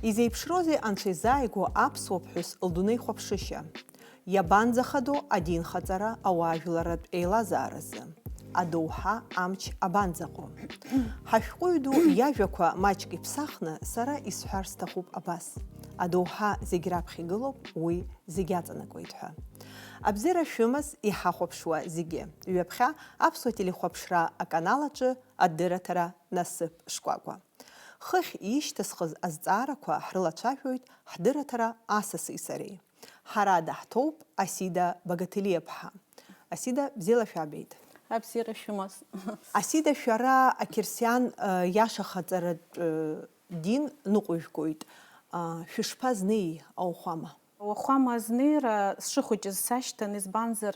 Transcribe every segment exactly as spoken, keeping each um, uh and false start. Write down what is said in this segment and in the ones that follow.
Изеиԥшроузеи анцәа изааигәоу аԥсуа ԥҳәыс лдунеихәаԥшышьа? Иабанӡахадоу адинхаҵара ауаажәларратә еилазааразы? Адоуҳа амч абанӡаҟоу? Ҳашәҟәыҩҩы ду иажәақәа маҷк иԥсахны сара исҳәар сҭахуп абас: адоуҳа зегь раԥхьа игылоуп, уи зегь аҵанакуеит ҳәа. Абзиара шәымаз иҳахәаԥшуа зегьы. Ҩаԥхьа аԥсуа телехәаԥшра аканал аҿы адырраҭара Насыԥ Шкәакәа. Хыхь ишьҭысхыз азҵаарақәа ҳрылацәажәоит ҳдырраҭара асаси сареи. Ҳара даҳҭоуп Асида Багаҭелиаԥҳа. Асида, бзиала шәаабеит. Абзиара шәымаз. Асида, шәара ақьырсиан, э, иашахаҵаратә, э, дин ныҟәыжәгоит. Э, шәышԥазнеи ауахәама? Ауахәама азнеира сшыхәыҷыз сашьҭан, избанзар,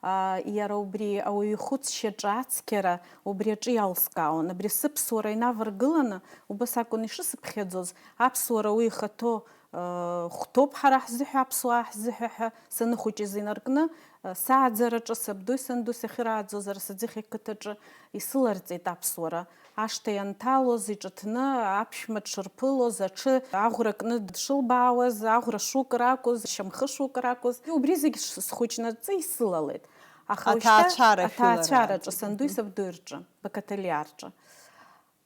аа, иара убри ауаҩы ихәыцшьаҿы ацқьара убри аҿы иалскаауан. Абри сыԥсуара инаваргыланы, убас акәын ишысыԥхьаӡоз, аԥсуара уи ихаҭоу, аа, хәҭоуп ҳара ҳзыҳәа, аԥсуаа ҳзыҳәа ҳәа саныхәыҷыз инаркны, аа, сааӡараҿы сабдуи сандуи сахьырааӡоз Арасаӡыхь ақыҭаҿы исыларҵеит аԥсуара. Ашҭа ианҭалоз, иҿыҭны аԥшәма дшырԥылоз, аҽы аӷәра кны дшылбаауаз, аӷәра шукыр акәыз, шьамхы шукыр акәыз, убри зегь ш-, схәыҷнаҵы исылалеит. Аха уажәшьҭа аҭаацәара шәылара. Аҭаацәараҿы, сандуи сабдуи рҿы, Бакаҭалиаа рҿы.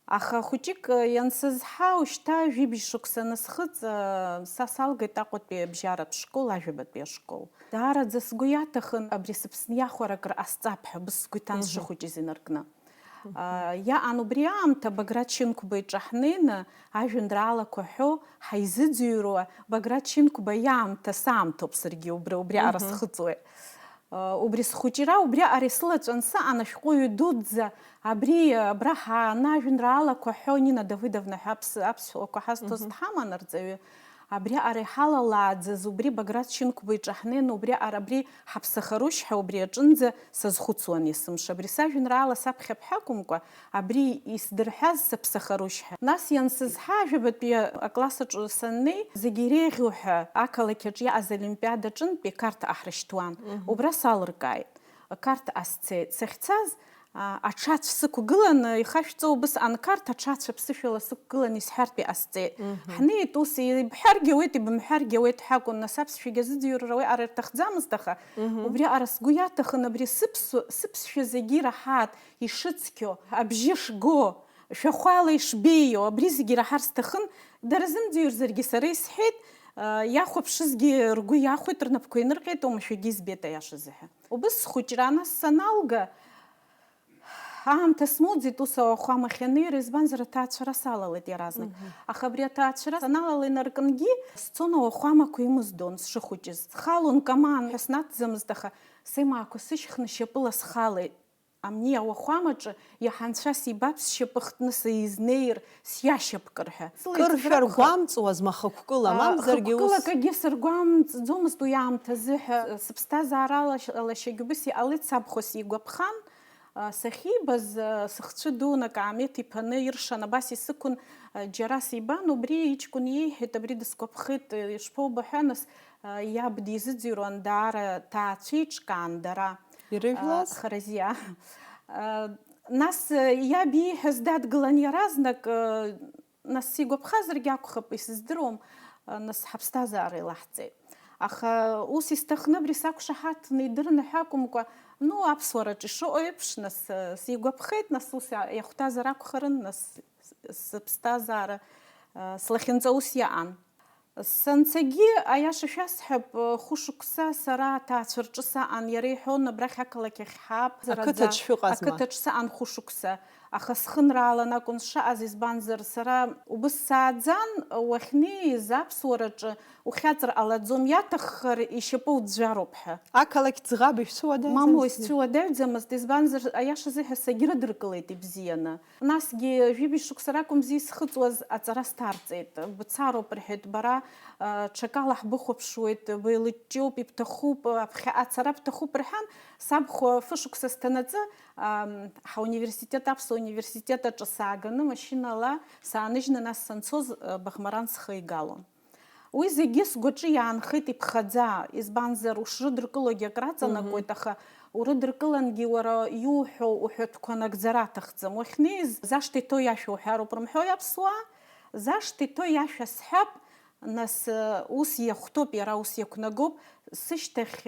Аха хәыҷык, э, иансызҳа, уажәшьҭа жәибжь шықәса анысхыҵ, э, са салгеит Аҟәатәи абжьаратә школ, ажәабатәи ашкол. Даараӡа сгәы иаҭахын абри сыԥсны иахәарак рҟасҵап ҳәа, убыс сгәы иҭан, мгм, сшыхәыҷыз инаркны. А, иаан убри аамҭа Баграт Шьынқәба иҿы ҳнеины, ажәеинраалақәа ҳәо ҳаизыӡырҩуа, Баграт Шьынқәба иаамҭа саамҭоуп саргьы, убри, убри аҟара, мгм, схыҵуеит. А, убри схәыҷра, убри аҟара исылаҵәан саан, ашәҟәыҩҩы дуӡӡа, абри, абра ҳааны ажәеинраалақәа ҳәо Нина Давыдовна ҳәа аԥс-, аԥсуақәа ҳазҭоз, мгм, дҳаман арҵаҩы. Абриаҟара иҳалалааӡаз, убри Баграт Шьынқәба иҿы ҳнеины, убриаҟара абри ҳаԥсахарушь ҳәа убри аҿынӡа сазхәыцуан есымша. Абри сажәеинраала саԥхьап ҳәа акәымкәа, абри исдырҳәаз саԥсахарушь ҳәа. Нас иансызҳа, жәабатәи акласс аҿы саннеи, зегьы иреиӷьу ҳәа ақалақь аҿы иааз олимпиада аҿынтәи Қарҭҟа ҳрышьҭуан. Мгм. Убра салыркааит. Қарҭҟа сцеит. Сахьцаз, а, аҽацә сықәгыланы, ихашәҵо убыс анкарҭ аҽацә аԥсышәала сықәгыланы исҳәартә иҟасҵеит. Мгм. Ҳнеит, ус ибҳәаргьы ауеит, ибымҳәаргьы ауеит ҳәа акәын, нас аԥсшәагьы азыӡырҩра уиаҟара ирҭахӡамызт, аха, мгм, убриаҟара сгәы иаҭахын, абри сыԥсу-, сыԥсшәа зегьы ираҳаат, ишыцқьоу, абжьы шго, шәахәала ишбеиоу, абри зегьы ираҳар сҭахын, дара зымӡырҩрзаргьы сара исҳәеит, а, иахәаԥшызгьы ргәы иахәеит, рнапқәа инырҟьеит, оумашәагьы избеит аиаша азыҳәа. Убыс схәыҷра, нас саналга, аамҭа смоуӡеит ус ауахәамахь анеира, избанзар, аҭаацәара салалеит иаразнак. Мгм. Аха абри аҭаацәара саналала инаркынгьы, сцон ауахәамақәа имыздон сшыхәыҷыз. Схалон, камаан ҳәа снаҭӡамызт, аха сеимаақәа сышьхны шьапыла схалеит. Амни ауахәамаҿы иаҳа анцәа сибап, сшьапы хтны сизнеир, сиашьапкыр ҳәа. Кыр шәаргәамҵуазма хықәкыла, а, мамзаргьы ус? Хықәкыла акгьы сыргәамҵӡомызт уи аамҭазы ҳәа, сыԥсҭазаара алашь-, алашьагь убыс иҟалеит, сабхәа сигәаԥхан, а, сахьибаз, а, сыхцәы дуны акаамеҭ иԥаны иршан, абас исықәын, а, џьара сибан, убри иҷкәын иеиҳәеит, абри дысгәаԥхеит, ишԥоубо ҳәа, нас, а, иаб дизыӡырҩуан, даара ҭаацәеиҿкаан дара. Ирыжәлаз? А, Харазиа. А, нас, а, иаб ииҳәаз дадгылан иаразнак, а, Нас сигәаԥхазаргьы акәхап, исыздыруам, нас ҳаԥсҭазаара илаҳҵеит. Аха ус исҭахны абри сақәшаҳаҭны идырны ҳәа акәымкәа, ну, аԥсуараҿы ишыҟоу еиԥш, нас, э, сигәаԥхеит, нас ус иа-, иахәҭазар акәхарын, нас с-, сыԥсҭазаара, э, слахьынҵа ус иаан. Санцагьы, аиаша шәасҳәап, э, хәышықәса сара аҭаацәа рҿы саан, иара иҳәон, абрахь ақалақь ахь ҳаап, зараӡа ақыҭаҿ шәыҟазма? Ақыҭаҿ саан хәышықәса. Аха схынраалан акәын сшаҟаз, избанзар, сара убыс сааӡан, уахьнеиз аԥсуараҿы ухьаҵыр ҟалаӡом, иаҭаххар ишьапы уӡәӡәароуп ҳәа. Ақалақь ӡӷаб ишәцәыуадаҩӡамызт? Мамоу, исцәыуадаҩӡамызт, избанзар, аиашазы ҳәа сагьрыдыркылеит ибзианы. Насгьы жәибжь шықәса ракәым зисхыҵуаз аҵара сҭарҵеит. Бцароуп, рҳәеит, бара, а, ҽакала ҳбыхәаԥшуеит, беилыҷҷоуп, ибҭахуп, аԥхьаҟа ацара бҭахуп, рҳәан, сабхәа фышықәса сҭанаҵы, Ам, ҳауниверситет, аԥсуа университет аҿы сааганы, машьынала сааныжьны, нас санцоз, э, Баӷмаран схы игалон. Уи зегьы сгәаҿы иаанхеит иԥхаӡа, избанзар, ушрыдыркылогьы акраҵанакуеит, мгм, аха урыдыркылангьы уара иуҳәо уҳәатәқәа нагӡара аҭахӡам. Уахьнеиз, зашҭа иҭоу иашәа уҳәароуп рымҳәои аԥсуаа? Зашҭа иҭоу иашәа сҳәап, нас, ус иахәҭоуп, иара ус иақәнагоуп, сышьҭахь,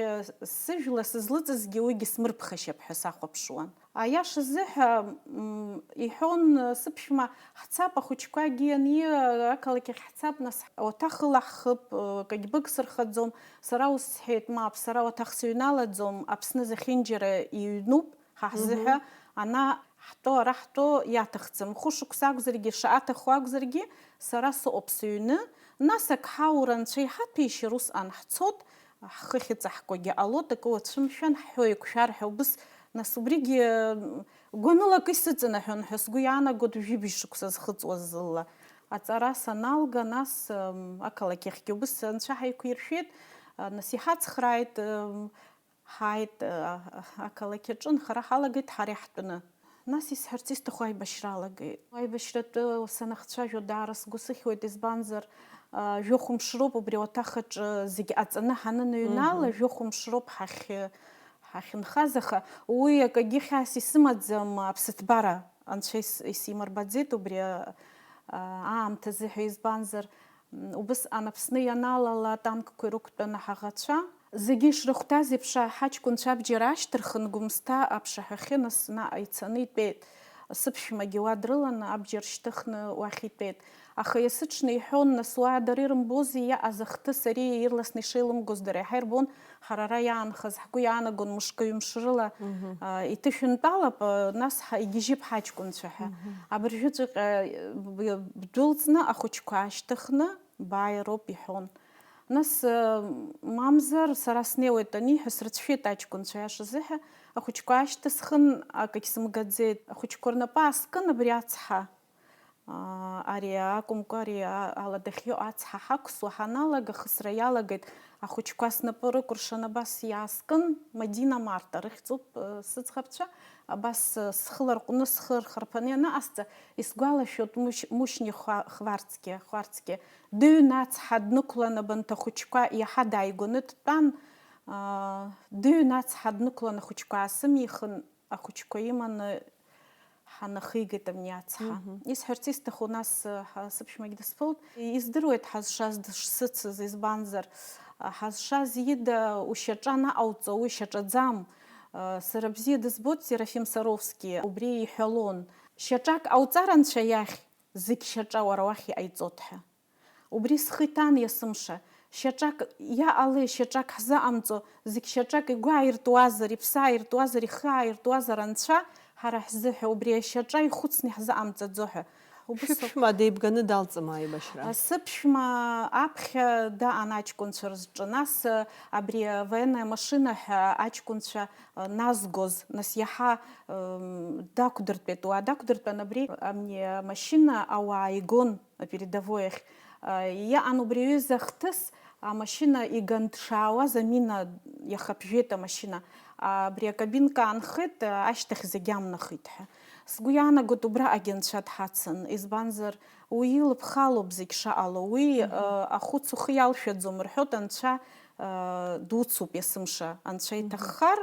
сыжәла сызлыҵызгьы уигьы смырԥхашьап ҳәа сахәаԥшуан. Аиаша азыҳәа, м, иҳәон, сыԥшәма, ҳцап, ахәыҷқәагьы ани-, ақалақь ахь ҳцап, нас, ауаҭах ылаҳхып, акагьы быгсырхаӡом, сара ус сҳәеит, мап, сара ауаҭах сыҩналаӡом, Аԥсны зехьынџьара иҩнуп, ҳа ҳзыҳәа, ана ҳтәо, ара ҳтәо иаҭахӡам. Хәышықәса акәзаргьы, шаҟа аҭаху акәзаргьы, сара сыҟоуп сыҩны, нас ак ҳаура анцәа иҳаҭәеишьар усҟан ҳцот, ҳхы ахьыҵаҳкуагьы ҟалот, акы уацәымшәан, ҳҳәо еиқәшәар ҳәа убыс, нас убригьы, м, гәаныла акы исыҵанаҳәон ҳәа сгәы иаанагот, жәибжь шықәса зхыҵуаз зылла. Аҵара саналга, нас, м, ақалақь ахьгьы убыс анцәа ҳаиқәиршәеит, а, нас иҳацхрааит, м, Ҳааит, а, ақалақь аҿы нхара ҳалагеит ҳара иаҳтәаны. Нас исҳәарц исҭаху аибашьра алагеит. Аибашьратәы санахцәажәо даара сгәы сыхьуеит, избанзар, а, жәохә мшы роуп убри ауаҭах аҿы зегь ҟаҵаны ҳаныҩнала, Мгм. Жәохә мшы роуп ҳахь-, ҳахьынхаз, аха уи акагьы хьаас исымаӡам, аԥсыҭбара анцәа ис-, исимырбаӡеит убри, а, а, аамҭазы ҳәа, избанзар, м, убысҟан Аԥсны ианалала атанкқәа ирықәтәаны ҳаӷацәа, Зегьы ишрыхәҭаз еиԥш, ҳаҷкәынцәа абџьар аашьҭырхын, Гәымсҭа аԥшаҳәахьы нас наҟ ицаны итәеит. Сыԥшәмагьы уа дрыланы абџьар шьҭыхны уахь итәеит. Аха иасыҽны иҳәон, нас уа дара ирымбози, иаҟаз ахҭыс ари ирласны ишеилымгоз дара иаҳа ирбон, ҳара ара иаанхаз ҳгәы иаанагон мышкы-ҩымш рыла, Мгм. а, иҭышәынтәалап, а, нас ҳа-, игьежьып ҳаҷкәынцәа ҳәа. Мгм. Абыржәыҵәҟьа, б-, бдәылҵны ахәыҷқәа аашьҭыхны, бааи роуп иҳәон. Нас, э, мамзар, сара снеиуеит аниҳәа, срыцәшәеит аҷкәынцәа, аиаша азыҳәа, ахәыҷқәа аашьҭысхын, акагь сымгаӡеит. Ахәыҷқәа рнапы ааскын абри ацҳа, аа, ари акәымкәа, ари а-, ала дахьиоу ацҳа ҳақәсуа ҳаналага, ахысра иалагеит. Ахәыҷқәа снапы рыкәыршан абас иааскын, Мадина Марҭа рыхьӡуп, э, сыӡӷабцәа, абас, э, схы ларҟәны, схы рхарԥаны ианаҟасҵа, исгәалашәоит Мушь-, Мушьни Хәа-, Хварцкиа, Хварцкиа. Дыҩны ацҳа днықәлан, абанҭ ахәыҷқәа иаҳа дааигәаны дтәан, аа, дыҩны ацҳа днықәлан, ахәыҷқәа аасымихын, ахәыҷқәа иманы ҳанахигеит абни ацҳа. Мгм. Исҳәарц исҭаху, нас, ҳа-, сыԥшәмагь дысԥылт. Издыруеит ҳазшаз дышсыцыз, избанзар, ҳазшаз ида ушьаҿа анаҟауҵо, уи шьаҿаӡам. Сара бзиа дызбоит Серафим Саровски, убри иҳәалон, шьаҿак ҟауҵар Анцәа иахь, зегь шьаҿа уара уахь иҟаиҵоит ҳәа. Убри схы иҭан есымша, шьаҿак иаҟалеи, шьаҿак ҳзыҟамҵо, зегь шьаҿак игәы ааиртуазар, иԥсы ааиртуазар, ихы ааиртуазар Анцәа, ҳара ҳзыҳәа, убри ашьаҿа ихәыцны иҳзыҟамҵаӡо ҳәа. Убыс ауп. Шәыԥшәма деибганы далҵма аибашьра? Сыԥшәма аԥхьа даан аҷкәынцәа рзҿы, нас, абри авоенная машина ҳәа аҷкәынцәа назгоз, нас иаҳа, м, дақәдыртәеит уа, дақәдыртәан абри, амни амашьына ауаа игон апередовой ахь. А, иаан убри аҩыза ахҭыс, амашьына иганҭшаауаз амина иахаԥжәеит амашьына. Абри акабинка аанхеит, ашьҭахь зегь амнахит ҳәа. Сгәы иаанагоит, убраҟагь Анцәа дҳацын, избанзар, уи илыԥхалоуп зегь шаҟало, уи, Мгм. а, ахәыц ухы иалшәаӡом рҳәоит, Анцәа, а, дуцуп есымша, Анцәа Мгм. иҭаххар,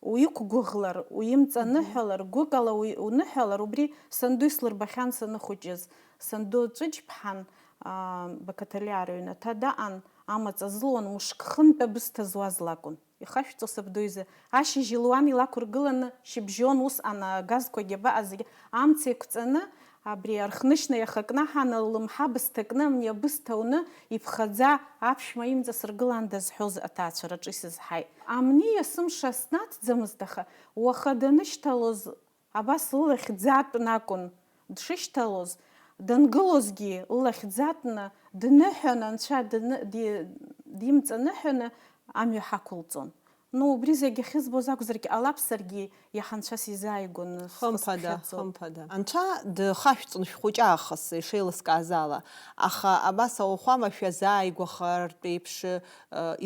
уиқәгәыӷлар, уимҵаныҳәалар, Мгм. гәыкала уи уныҳәалар, убри санду ислырбахьан саныхәыҷыз. Санду Ҵәыџьԥҳан, а, Бақаҭалиаа рыҩнаҭа даҟан, амаҵ азлуан, мышк хынтә абысҭа зуаз лакәын. Ихашәҵо сабду изы, ашьыжь илуан илақәыргыланы, шьыбжьон усҟан агазқәагьы абаҟаз зегьы амца еиқәҵаны, абри архнышьна иахакнаҳаны, ллымҳа бысҭакны, амни абысҭа уны, иԥхаӡа аԥшәма имҵасыргылан дазҳәоз аҭаацәараҿы исызҳаит. Амни есымша снаҭӡамызт, аха уаха данышьҭалоз, Абас лылахь ӡатәны акәын дшышьҭалоз, дангылозгьы лылахь ӡатәны, дныҳәаны, анцәа дны-, ди-, димҵаныҳәаны амҩа ҳақәылҵон. Ну, убри зегь ахьызбоз акәзаргьы ҟалап, саргьы иаҳа анцәа сизааигәаны схы Хымԥада, сыԥхьаӡо. Хымԥада. Анцәа дхашәҵон шәхәыҷы аахыс, ишеилыскааз ала. Аха абас ауахәама шәазааигәахартә еиԥш, э,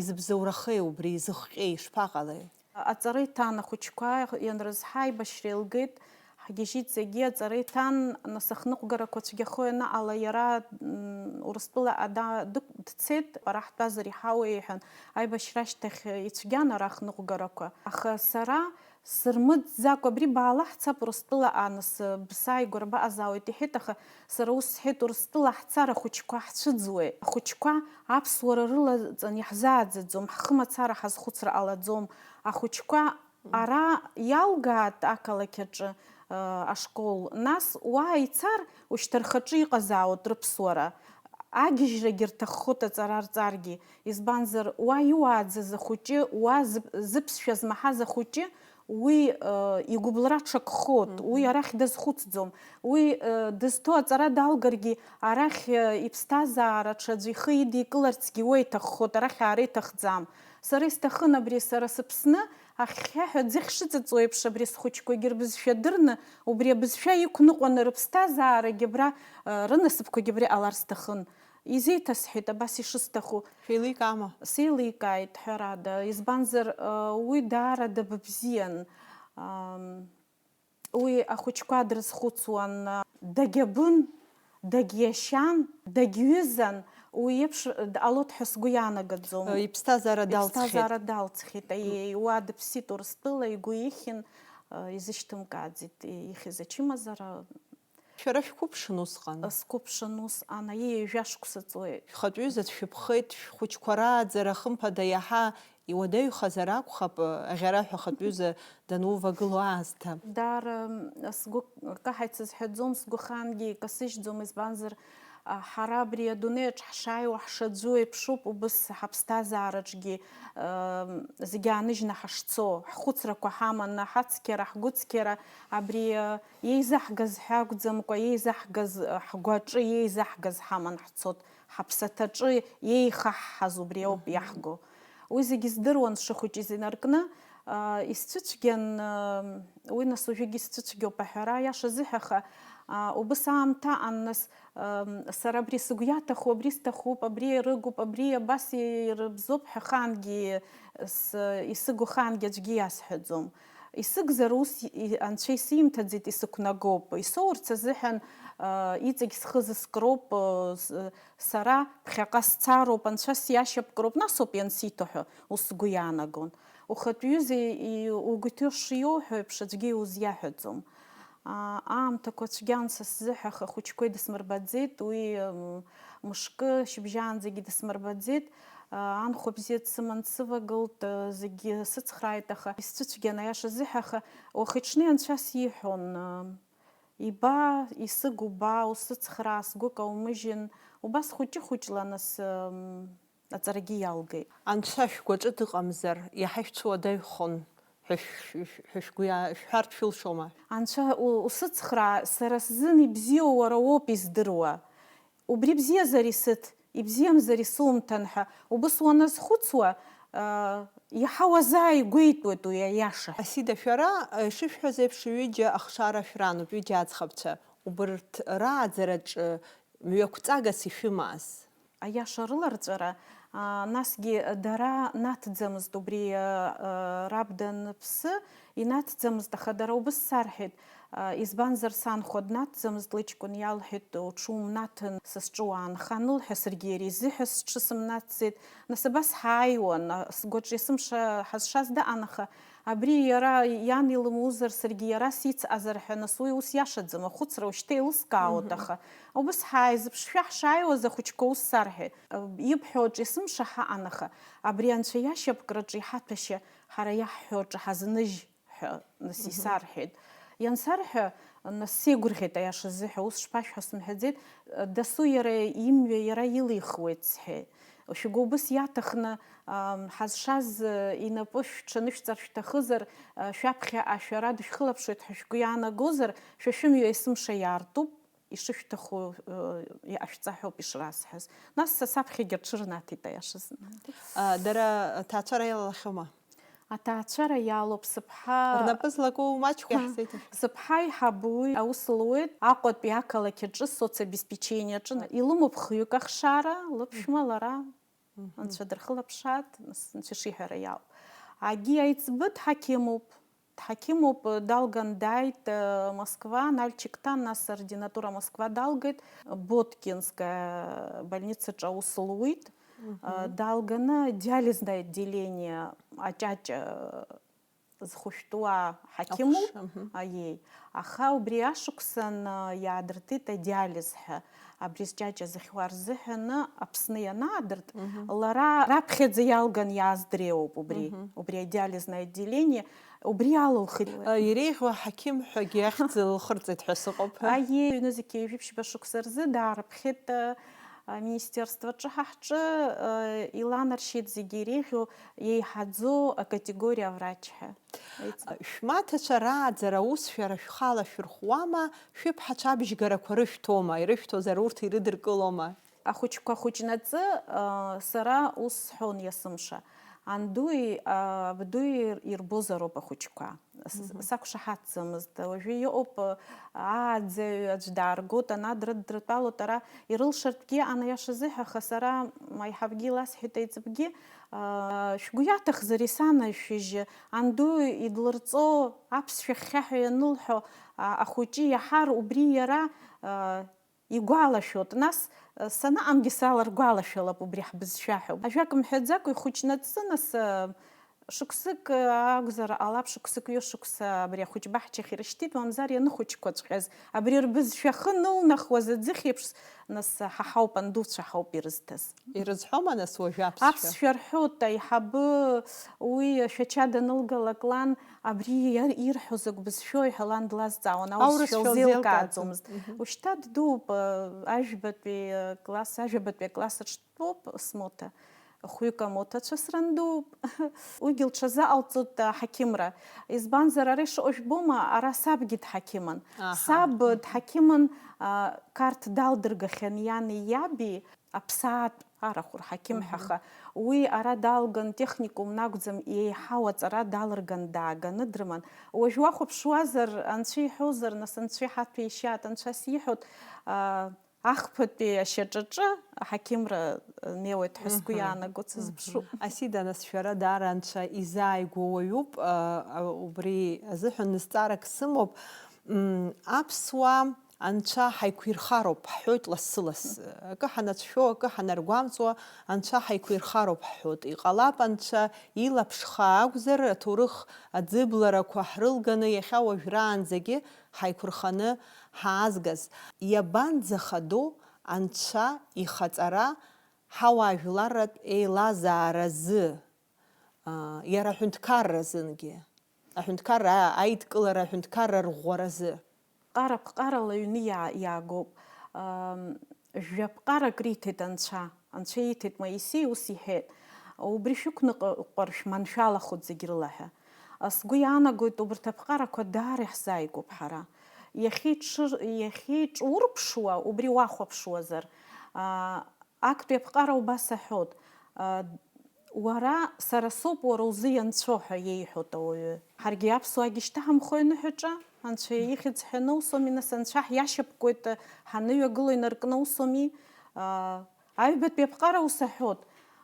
изыбзоурахеи убри, изыхҟьеи, ишԥаҟалеи? Аҵара иҭан ахәыҷқәа, ианрызҳа, аибашьра еилгеит, ҳгьежьит зегьы, аҵара иҭан, нас ахныҟәгарақәа цәгьахо ианаҟала, иара, м, Урыстәыла ада дык-, дцеит, ара ҳтәазар иҳауеи, иҳәан, аибашьра ашьҭахь ицәгьан ара ахныҟәгарақәа. Аха сара Сырмыӡӡакәа абри баала ҳцап Урыстәыла, анас, бсааигәара баҟазаауеит, иҳәеит, аха сара ус сҳәеит, Урыстәыла ҳцар ахәыҷқәа ҳцәыӡуеит. Ахәыҷқәа аԥсуара рылаҵан иаҳзааӡаӡом, ҳхы мацара ҳазхәыцра ҟалаӡом. Ахәыҷқәа ара иалгааит ақалақь аҿы, э, ашкол, нас уа ицар, ушьҭа рхаҿы иҟазаауеит рыԥсуара. Агьежьрагьы рҭаххоит аҵара рҵаргьы. Избанзар, уа иуааӡаз ахәыҷы, уа зып-, зыԥсшәа змаҳаз ахәыҷы, уи, э, игәыбылра ҽакхоит, уи арахь дазхәыцӡом. Уи, э, дызҭо аҵара далгаргьы, арахь, э, иԥсҭазаара ҽаӡә ихы идикыларцгьы уа иҭаххоит, арахь аара иҭахӡам. Сара исҭахын абри, сара сыԥсны, ахьхьаҳәа аӡыхь шыҵыҵуа еиԥш, абри схәыҷқәагьы рбызшәа дырны, убри абызшәа иқәныҟәаны рыԥсҭазаарагьы абра, э, рынасыԥқәагьы абри ҟалар сҭахын. Изеиҭасҳәеит абас ишысҭаху. Шәеиликаама? Сеиликааит, ҳәарада, избанзар, э, уи даара дабабзиан. Ам, уи ахәыҷқәа дрызхәыцуан, дагьабын, дагьиашьан, дагьҩызан, уи еиԥш дҟалоит ҳәа сгәы иаанагаӡом. Э, иԥсҭазаара далҵхьеит. Иԥсҭазаара далҵхьеит, аиеи, уа дыԥсит Урыстәыла, игәы ихьын, э, изышьҭымкааӡеит ихьыз ачымазара. Шәара шәқәыԥшын усҟан? Сқәыԥшын усҟан, аиеи, ҩажәа шықәса ҵуеит. Шәхатәҩыза дшәыԥхеит, шәхәыҷқәа рааӡара, хымԥада, иаҳа иуадаҩхазар акәхап, аӷьараҳәа ахатәҩыза данувагылоу аасҭа. Даара, м, сгәы каҳаит сызҳәаӡом, сгәы ахаангьы икасыжьӡом, избанзар, а, ҳара абри адунеиаҿ ҳшааиуа ҳшаӡәу еиԥшуп, убыс ҳаԥсҭазаараҿгьы, м, зегьы ааныжьны ҳашцо, ҳхәыцрақәа ҳаманы, ҳацқьара, ҳгәыцқьара, абри, а, иеизаҳгаз ҳәа акәӡамкәа, иеизаҳгаз, а, ҳгәаҿы иеизаҳгаз ҳаман ҳцот, ҳаԥсаҭаҿы иеихаҳҳаз убри ауп иаҳго. Уи зегьы здыруан сшыхәыҷыз инаркны, а, исцәыцәгьан, а, уи нас уажәыгь исцәыцәгьоуп аҳәара, аиаша азыҳәа, аха, а, убыс аамҭа аан, нас, а, сара абри сыгәы иаҭаху, абри сҭахуп, абри ирыгуп, абри абас ирыбзоуп ҳәа ахаангьы с-, исыгу ахаангьы аӡәгьы иасҳәаӡом. Исыгзар ус и-, анцәа исимҭаӡеит, исықәнагоуп. Исоурц азыҳәан, а, иҵегь схы зыскроуп, а, с-, сара ԥхьаҟа сцароуп, анцәа сиашьапкроуп, нас ауп иансиҭо ҳәа ус сгәы иаанагон. Ухатә ҩыза и-, угәы иҭоу шиоуҳәо еиԥш аӡәгьы иузиаҳәаӡом. А, аамҭақәа цәгьан са сзыҳәа, аха ахәыҷқәа идысмырбаӡеит, уи, м, мышкы шьыбжьаанӡагьы идысмырбаӡеит. А, анхәа бзиа дсыман дсывагылт, а, зегьы сыцхрааит, аха исцәыцәгьан, аиаша азыҳәа, аха уахи-ҽни анцәа сиҳәон, а, иба, исыгу ба, усыцхраа, сгәы каумыжьын, убас хәыҷы-хәыҷла нас, м, аҵарагьы иалгеит. Анцәа шәгәаҿы дыҟамзар, иаҳа шәцәуадаҩхон ҳәа шә-, шә-, ҳәа шәгәы иа-, шәҳәартә шәылшома? Анцәа у-, усыцхраа, сара сзын ибзиоу уара уоуп издыруа. Убри бзиазар исыҭ, ибзиамзар исумҭан ҳәа, убыс уаназхәыцуа, а, иаҳа уазааигәеитәуеит уи аиаша. Асида, шәара, а, ишышәҳәаз еиԥш, ҩыџьа ахшара шәрануп, ҩыџьа аӡӷабцәа. Убырҭ рааӡараҿы мҩақәҵагас ишәымаз? Аиаша рыларҵәара, а, насгьы дара наҭӡамызт убри, а, а, раб даныԥсы, инаҭӡамызт, аха дара убыс сарҳәеит, а, избанзар, санхәа днаҭӡамызт, лыҷкәын иалҳәеит, уҽумнаҭан, са сҿы уаанха анылҳәа, саргьы иара изыҳәа сҽы сымнаҭӡеит. Нас абас ҳааиуан, а, сгәаҿы есымша ҳазшаз даан, аха абри иара иан илымузар, саргьы иара сицҟазар ҳәа, нас уи ус иашаӡам, ахәыцра уажәшьҭа еилыскаауеит, аха убыс ҳааизыԥшшәа ҳшааиуаз ахәыҷқәа ус сарҳәеит, ибҳәо аҿы есымша ҳаҟан, аха абри Анцәа иашьапкраҿы иҳаҭәашьа ҳара иаҳҳәо аҿы ҳазныжь ҳәа, нас, исарҳәеит. Иансарҳәа, нас, сеигәырӷьеит, аиаша азыҳәа, ус шԥашәҳәо сымҳәаӡеит, дасу иара имҩа иара илихуеит сҳәеит. Шәгәы убыс иаҭахны, ам, ҳазшаз, э, инапы шәҽанышәҵар шәҭахызар, э, шәаԥхьа ашәара дышәхылаԥшуеит ҳәа шәгәы иаанагозар, шәа шәымҩа есымша иаартуп, ишышәҭаху, э, иҟашәҵа ҳәоуп ишрасҳәаз. Нас са саԥхьагьы рҽырнаҭеит, аиашазы. А, дара аҭаацәара иалалахьоума? Аҭаацәара иалоуп, сыԥҳа. Рнапы злаку маҷқәа иаҳзеиҭашәҳәа. Сыԥҳа аиҳабы уи аус луеит Аҟәатәи ақалақь аҿы соцобеспечение аҿы. Илымоуп хҩык ахшара, лыԥшәма лара. Анцәа дырхылаԥшааит, нас, анцәа ишиҳәара иалоуп. Агьи аиҵбы дҳақьымуп. Дҳақьымуп, далган дааит, э, Москва, Нальчиктан, нас ординатура Москва далгеит, Боткинская больницаҿы аус луит. Э, далганы диализное отделение, аҷаҷа, э, зхәышәтәуа ҳақьымуп. Аҟәша, мгм. Аиеи. Аха убри ашықәсан, а, иаадыртит адиализ ҳәа. Абри зҷаҷа зыхьуа рзыҳәаны Аԥсны ианаадырт, лара раԥхьаӡа иалган иааз дреиуоуп убри. Убри адиализное отделение, убри алылхит. Иреиӷьу аҳақьым ҳәагьы ахьӡ лхырҵеит ҳәа сыҟоуп. Аиеи, ҩнызқьи ҩажәи ԥшьба шықәса рзы даарыԥхьеит, а, аминистерствоҿы ҳа ҳҿы, а, иланаршьеит зегьы иреиӷьу еиҳаӡоу акатегориа врач ҳәа. Еиҵбы. Шәмаҭацәа рааӡара аус шәара шәхала шәырхуама, шәыԥҳацәа абжьгарақәа рышәҭома, ирышәҭозар урҭ ирыдыркылома? Ахәыҷқәа хәыҷнаҵы, а, сара ус сҳәон есымша. Андуи, а, абдуи ир-, ирбозароуп ахәыҷқәа. С-, Мгм. сақәшаҳаҭӡомызт. Уажәы иҟоуп, а, ааӡаҩ аӡә дааргоит, ана дрыддыртәалоит, ара ирылшартәгьы анаиашазы ҳәа, аха сара аиҳабгьы иласҳәеит, аиҵбгьы, а, шәгәы иаҭахзар исанашәыжь, анду идлырҵо аԥсшәа хьхьаҳәа ианылҳәо, а, ахәыҷы иаҳар, убри иара, а, игәалашәоит. Нас, а, саныҟамгьы саларгәалашәалап убри ҳбызшәа ҳәа. Ажәак мҳәаӡакәа ихәыҷнаҵы, нас, а, шықәсык, а, акәзар ҟалап, шықәсык ҩышықәса абри ахәыҷ баҳчахь ирышьҭит, мамзар ианыхәыҷқәаҵәҟьаз, абри рбызшәа ахы анылнахуаз аӡыхь еиԥш, нас, ҳа ҳауп, андуцәа ҳауп ирызҭаз. Ирызҳәома, нас, уажәы аԥсшәа? Аԥсшәа рҳәоит, аиҳабы уи Шәача данылгалак лан, абри иа-, ирҳәо закә бызшәои ҳәа лан длазҵаауан, аурысшәа лзеилкааӡомызт. Мгм. Ушьҭа ддууп, а, ажәбатәи, а, класс, ажәабатәи акласс аҿы дтәоуп, смоҭа. Хәҩык амоҭацәа срандууп. Уигьы лҽазыҟалҵоит аҳақьымра. Избанзар, ара ишыҟоу жәбома, ара сабгьы дҳақьымын. Аҳа. Саб дҳақьымын, а, Қарҭ далдыргахьан иани иаби, аԥсаатә арахә рҳақьым ҳәа, Мгм. аха уи ара далган, техникум акәӡам, еиҳау аҵара далырган дааганы дрыман. Уажә уахәаԥшуазар, анцәа иҳәозар, нас анцәа иҳаҭәеишьаат, анцәа сиҳәоит, а, Ахԥатәи ашьаҿаҿы аҳақьымра неуеит ҳәа сгәы Мгм. иаанаго, Мгм. сазыԥшуп. Асида, нас шәара даара анцәа изааигәоу уаҩуп, а, а, убри азыҳәан нызҵаарак сымоуп. М, аԥсуаа анцәа ҳаиқәирхароуп ҳҳәоит лассы-лассы. Акы ҳанацәшәо, акы ҳанаргәамҵуа, анцәа ҳаиқәирхароуп ҳҳәоит. Иҟалап, анцәа илаԥш хаа акәзар, аҭоурых аӡыбларақәа ҳрылганы иахьа уажәраанӡагьы ҳаиқәырханы ҳаазгаз, иабанӡахадоу анцәа ихаҵара ҳауаажәларратә еилазааразы, аа, иара аҳәынҭқарразынгьы, аҳәынҭқарра аидкылара, аҳәынҭқарра рӷәӷәаразы? Ԥҟара-ԥҟарала аҩны иаа-, иаагоуп. Ам, жәа ԥҟарак риҭеит анцәа. Анцәа ииҭеит Моисеи, ус иҳәеит, убри шәықәныҟәар шәманшәалахоит зегь рыла ҳәа. Сгәы иаанагоит, убарҭ аԥҟарақәа даара иаҳзааигәоуп ҳара. Иахьеиҿыр-, иахьеиҿурԥшуа, убри уахәаԥшуазар, аа, актәи аԥҟара убас аҳәоит, аа, уара, сара соуп уара узы ианцәо ҳәа иеиҳәоит ауаҩы. Ҳаргьы аԥсуаагьы шьҭаҳамхои аныҳәаҿа, анцәа ихьӡ ҳәа анаусуами, нас анцәа ҳиашьапкуеит, ҳаныҩагыло инаркны усуми? Аа, Аҩбатәи аԥҟара ус аҳәот,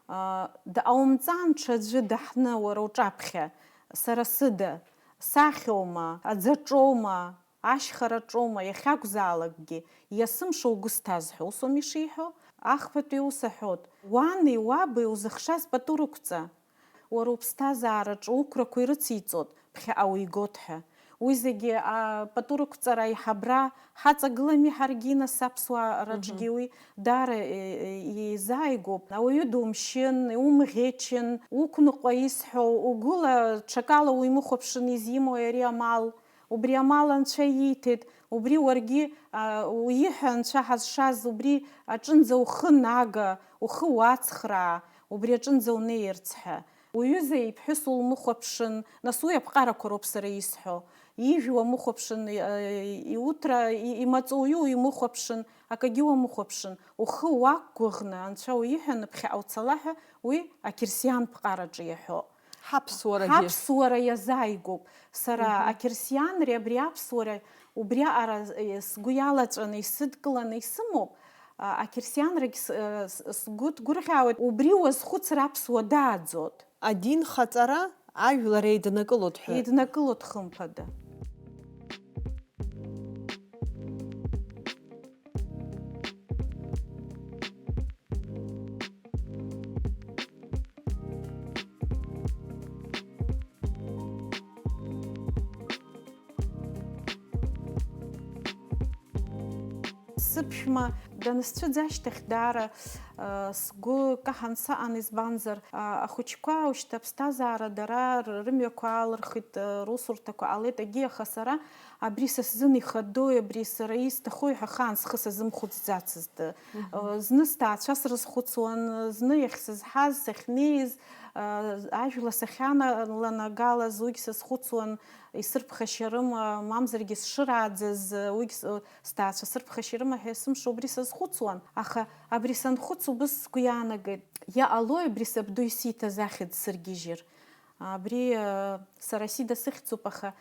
аа, дҟаумҵан ҽаӡәы даҳны уара уҿаԥхьа, сара сыда, сахьоума, аӡаҿоума, ашьхараҿоума, иахьакәзаалакгьы, иасымша угәы сҭаз ҳәа, усоуми ишиҳәо? Ахԥатәи ус аҳәот, уани уаби узыхшаз пату рықәҵа. Уара уԥсҭазаараҿы уқәрақәа ирыциҵот, ԥхьаҟа уигот ҳәа. Уи зегьы, а, пату рықәҵара аиҳабра ҳаҵагылами ҳаргьы, нас, аԥсуаараҿгьы Мгм. уи даара, е, е, еизааигәоуп. Ауаҩы думшьын, иумӷьычын, уқәныҟәа исҳәо, угәыла ҽакала уимыхәаԥшын изимои ари амал. Убри амал Анцәа ииҭеит, убри уаргьы, а, уиҳәа Анцәа ҳазшаз, убри аҿынӡа ухы нага, ухы уацхраа, убри аҿынӡа унеирц ҳәа. Уҩыза иԥҳәыс улмыхәаԥшын, нас уи аԥҟарақәа роуп сара исҳәо. Ижә уамыхәаԥшын, и-, иуҭра, и-, имаҵуҩы уимыхәаԥшын, акагьы уамыхәаԥшын. Ухы уақәгәыӷны Анцәа уиҳәаны ԥхьаҟа уцала ҳәа уи ақьырсиан ԥҟараҿы иаҳәо. Ҳаԥсуарагьы. Ҳаԥсуара иазааигәоуп. Сара Мгм. ақьырсианреи абри аԥсуареи убриаҟара, э, сгәы иалаҵәаны исыдкыланы исымоуп. А, ақьырсианрагь с-, э, с-, сгәы ҭгәырӷьаауеит, убри уазхәыцыр аԥсуа дааӡот. Адин хаҵара ажәлар еиднакылоит ҳәа. Еиднакылоит, хымԥада. Сыԥшәма данысцәыӡ ашьҭахь даара, а, сгәы каҳан саан, избанзар, а, ахәыҷқәа ушьҭа аԥсҭазаара дара р-, рымҩақәа аалырхит, а, русурҭақәа ҟалеит, егьи, аха сара абри са сзын ихадои, абри сара исҭахуи ҳәа ахаан схы сазымхәыцӡацызт. Мгм. А, зны сҭаацәа срызхәыцуан, зны иахьсызҳаз, сахьнеиз, а, ажәла сахьаналагалаз, уигь сазхәыцуан, исырԥхашьарыма, мамзаргьы сшырааӡаз, уигь с-, сҭаацәа сырԥхашьарыма ҳәа есымша убри сазхәыцуан, аха абри санхәыц убыс сгәы иаанагеит, иаҟалои абри сабду исиҭаз ахьӡ сыргьежьыр? Абри, э, сара Сида сыхьӡуп, аха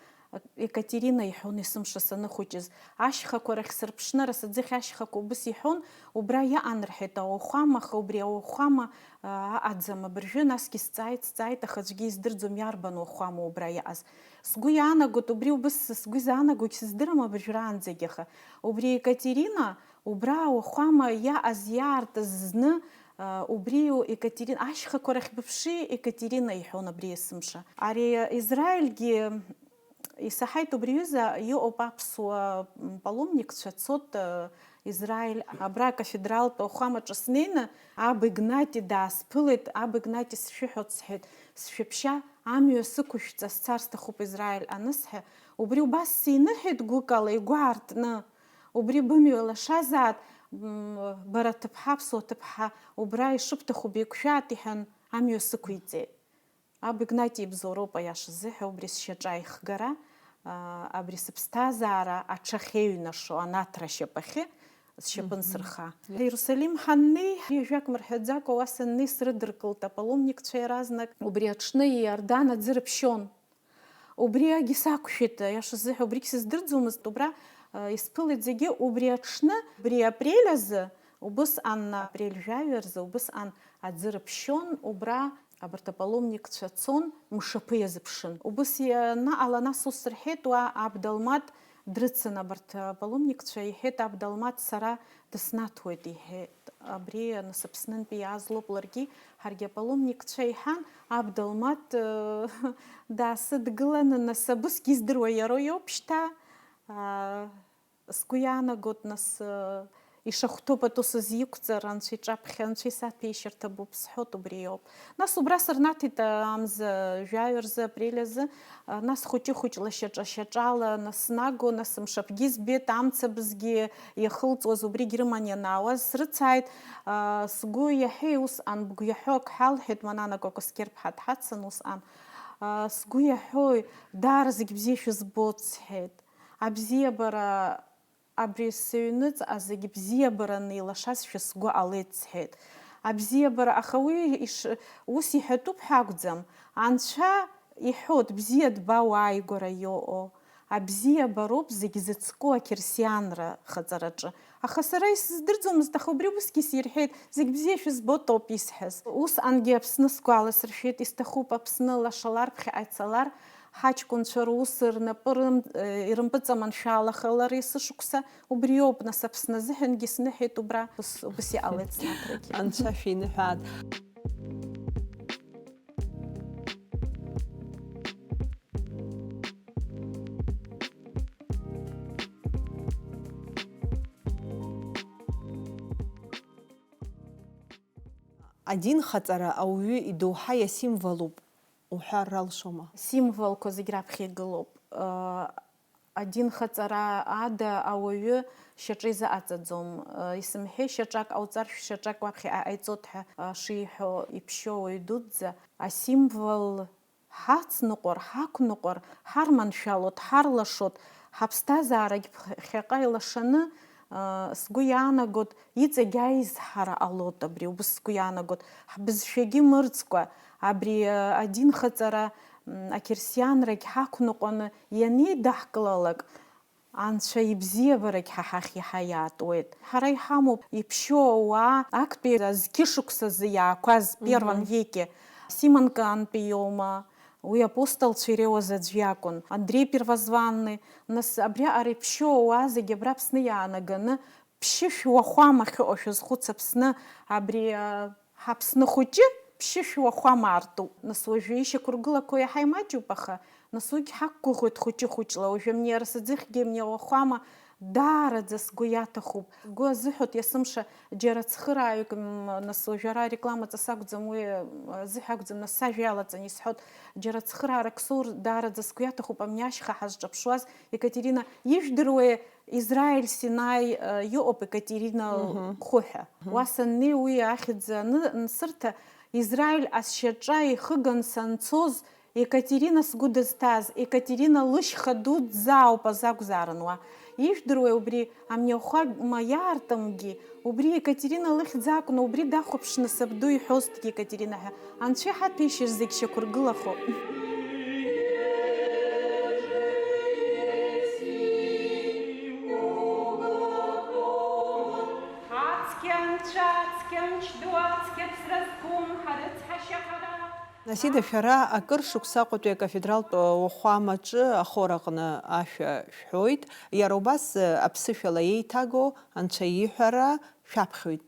Екатерина иҳәон есымша саныхәыҷыз. Ашьхақәа рахь сырԥшны, арасаӡыхь ашьхақәа убыс иҳәон, убра иаан рҳәеит ауахәама, аха убри ауахәама, э, аҟаӡам абыржәы, насгьы сҵааит, сҵааит, аха аӡәгьы издырӡом иарбан уахәама убра иааз. Сгәы иаанагоит, убри убыс сгәы изаанагогь сыздырам абыржәраанӡагь, аха убри Екатерина, убра ауахәама иааз иаартыз зны, а, убри Екатерина, ашьхақәа рахь быԥши, Екатерина иҳәон абри есымша. Ари Израильгьы исаҳаит, убри ҩыза иҟоуп аԥсуа, м, паломникцәа цот, а, Израиль, абра акафедралтә ауахәамаҿы снеины, аб Игнати даасԥылеит, аб Игнати сшәыҳәоит, сҳәеит, сшәыԥшьа, амҩа сықәышәҵа, сцар сҭахуп Израиль анысҳәа, убри убас синыҳәеит гәыкала, игәы аартны, убри бымҩа лашазаат, м, бара ҭыԥҳа, аԥсуа ҭыԥҳа, убра ишыбҭаху беиқәшәаат, иҳәан, амҩа сықәиҵеит. Аб Игнати ибзоуроуп, аиаша азыҳәа, убри сшьаҿа аихгара, аа, абри сыԥсҭазаара аҽахьеиҩнашо анаҭра ашьапахьы сшьапы Мгм. нсырха. Иерусалим ҳаннеи, жәак мырҳәаӡакәа уа саннеи срыдыркылт апаломникцәа иаразнак. Убри аҽны Иордан аӡы рыԥшьон. Убриагьы сақәшәеит, аиаша азыҳәа, убригь сыздырӡомызт, убра, а, исԥылеит зегьы, убри аҽны, убри апрель азы, убысҟан, апрель жәаҩа рзы, убысҟан аӡы рыԥшьон, убра абарҭ апаломникцәа цон, мшаԥы иазыԥшын. Убыс ианаҟала, нас ус рҳәеит, уа аб Далмаҭ дрыцын абарҭ апаломникцәа, иҳәеит, аб Далмаҭ сара дыснаҭоит, иҳәеит. Абри, нас, Аԥснынтәи иааз лоуп ларгьы, ҳаргьы апаломникцәа, иҳәан, аб Далмаҭ, э, даасыдгыланы, нас, абысгьы издыруа иароу иоуп шьҭа, а, сгәы иаанагоит, нас, э, ишахәҭоу пату сызиқәҵар, Анцәа иҿаԥхьа, Анцәа исаҭәеишьарҭа буп сҳәоит, убри иоуп. Нас убра сырнаҭеит, а, амза жәаҩа рзы, апрель азы, а, нас хәыҷы-хәыҷла, шьаҿа-шьаҿала, нас снаго, нас мшаԥгьы збеит, амцабзгьы иахылҵуаз убригь рыман ианаауаз, срыцааит, а, сгәы иаҳәеи, усҟан бгәы иаҳәо ак ҳәа лҳәеит, Манана Кәакәасқьыр-ԥҳа дҳацын усҟан. А, сгәы иаҳәои, даара зегь бзиа шәызбоит, сҳәеит. Абзиабара Абри сыҩныҵҟа зегь бзиабараны илашазшәа сгәы ҟалеит, сҳәеит. Абзиабара, аха уи иш-, ус иҳәатәуп ҳәа акәӡам. Анцәа иҳәоит, бзиа дбауа ааигәара иоуо. Абзиабароуп зегь зыцку ақьырсианра хаҵараҿы. Аха сара исыздырӡомызт, аха убри усгьы сирҳәеит, зегь бзиа шәызбоит ауп исҳәаз. Усҟангьы Аԥсны сгәаласыршәеит, исҭахуп Аԥсны лашалар, ԥхьаҟа ицалар, ҳаҷкәынцәа рус рнапы рым-, э, ирымпыҵаманшәалахалар есышықәса, убриоуп, нас, Аԥсны азыҳәангьы сныҳәеит убра, ус, убас иҟалеит снаҭрагьы. Анцәа шәиныҳәааит. Адинхаҵара ауаҩы идоуҳа иасимволуп уҳәар ралшома? Символқәа зегь раԥхьа игылоуп. Э, адинхаҵара ада ауаҩы шьаҿа изыҟаҵаӡом. Э, исымҳәеи, шьаҿак ҟауҵар, шәшьаҿак уаԥхьа ҟаиҵоит ҳәа, э, шиҳәо иԥшьоу ауаҩ дуӡӡа. Асимвол Ҳацныҟәар, ҳақәныҟәар, ҳарманшәалоит, ҳарлашоит, ҳаԥсҭазаарагь ԥхьаҟа илашаны, сгәы иаанагоит, иҵегь аизҳара ҟалоит абри, убыс сгәы иаанагоит, ҳбызшәагьы мырӡкәа, абри адинхаҵара, ақьырсианрагь ҳақәныҟәаны ианеидаҳкылалак, Анцәа ибзиабарагь ҳа ҳахь иаҳа иаатуеит. Ҳара иҳамоуп иԥшьоу ауаа, актәи азқьышықәсазы иаақәаз, первом веке, Симонкантәи иоума, уи апостолцәа иреиуаз аӡә иакәын, Андреи Первозванный, нас абриаҟара иԥшьоу ауаа зегьы абра Аԥсны иаанаганы, ԥшьышә уахәама ахьыҟоу шәазхәыц, Аԥсны, абри, а, Ҳаԥсны хәыҷы ԥшьышә уахәама артуп. Нас уажәы ишьақәыргылақәо иаҳа имаҷуп, аха нас уигь ҳақәгәыӷуеит хәыҷы-хәыҷла. Уажәы амни арасаӡыхьгьы амни ауахәама, Даараӡа сгәы иаҭахуп. Сгәы азыҳәоит есымша џьара цхырааҩык, м, нас уажәы ара ареклама ҵас акәӡам, уи, м, азыҳәа акәӡам, нас сажәа иалаҵаны исҳәоит, џьара цхыраарак соур даараӡа сгәы иаҭахуп, амни ашьха ҳазҿаԥшуаз, Екатерина, ижәдыруеи, Израиль Синаи, э, иҟоуп Екатерина Мгм. хәы ҳәа. Мгм. Уа саннеи уи ахьӡ аны-, ансырҭа, Израиль асшьаҿа ихыган санцоз, Екатерина сгәы дызҭаз, Екатерина лышьха дуӡӡа ауп азакәзаарын уа. Ижәдыруеи убри, амни ахәама иаартымгьы, убри Екатерина лыхьӡ акәны, убри дахәаԥшны сабду иҳәозҭгьы Екатерина ҳәа. Анцәа иҳаҭәеишьыр зегь шьақәыргылахо. Ацқьа анцәа, ацқьа мч ду, ацқьа ԥсра зқәым, ҳарыцҳашьа ҳара. Насида, шәара акыр шықәса Аҟәатәи акафедралтә уахәамаҿы ахор аҟны ашәа шәҳәоит. Иара убас, аԥсышәала еиҭаго Анцәа иҳәара шәаԥхьоит.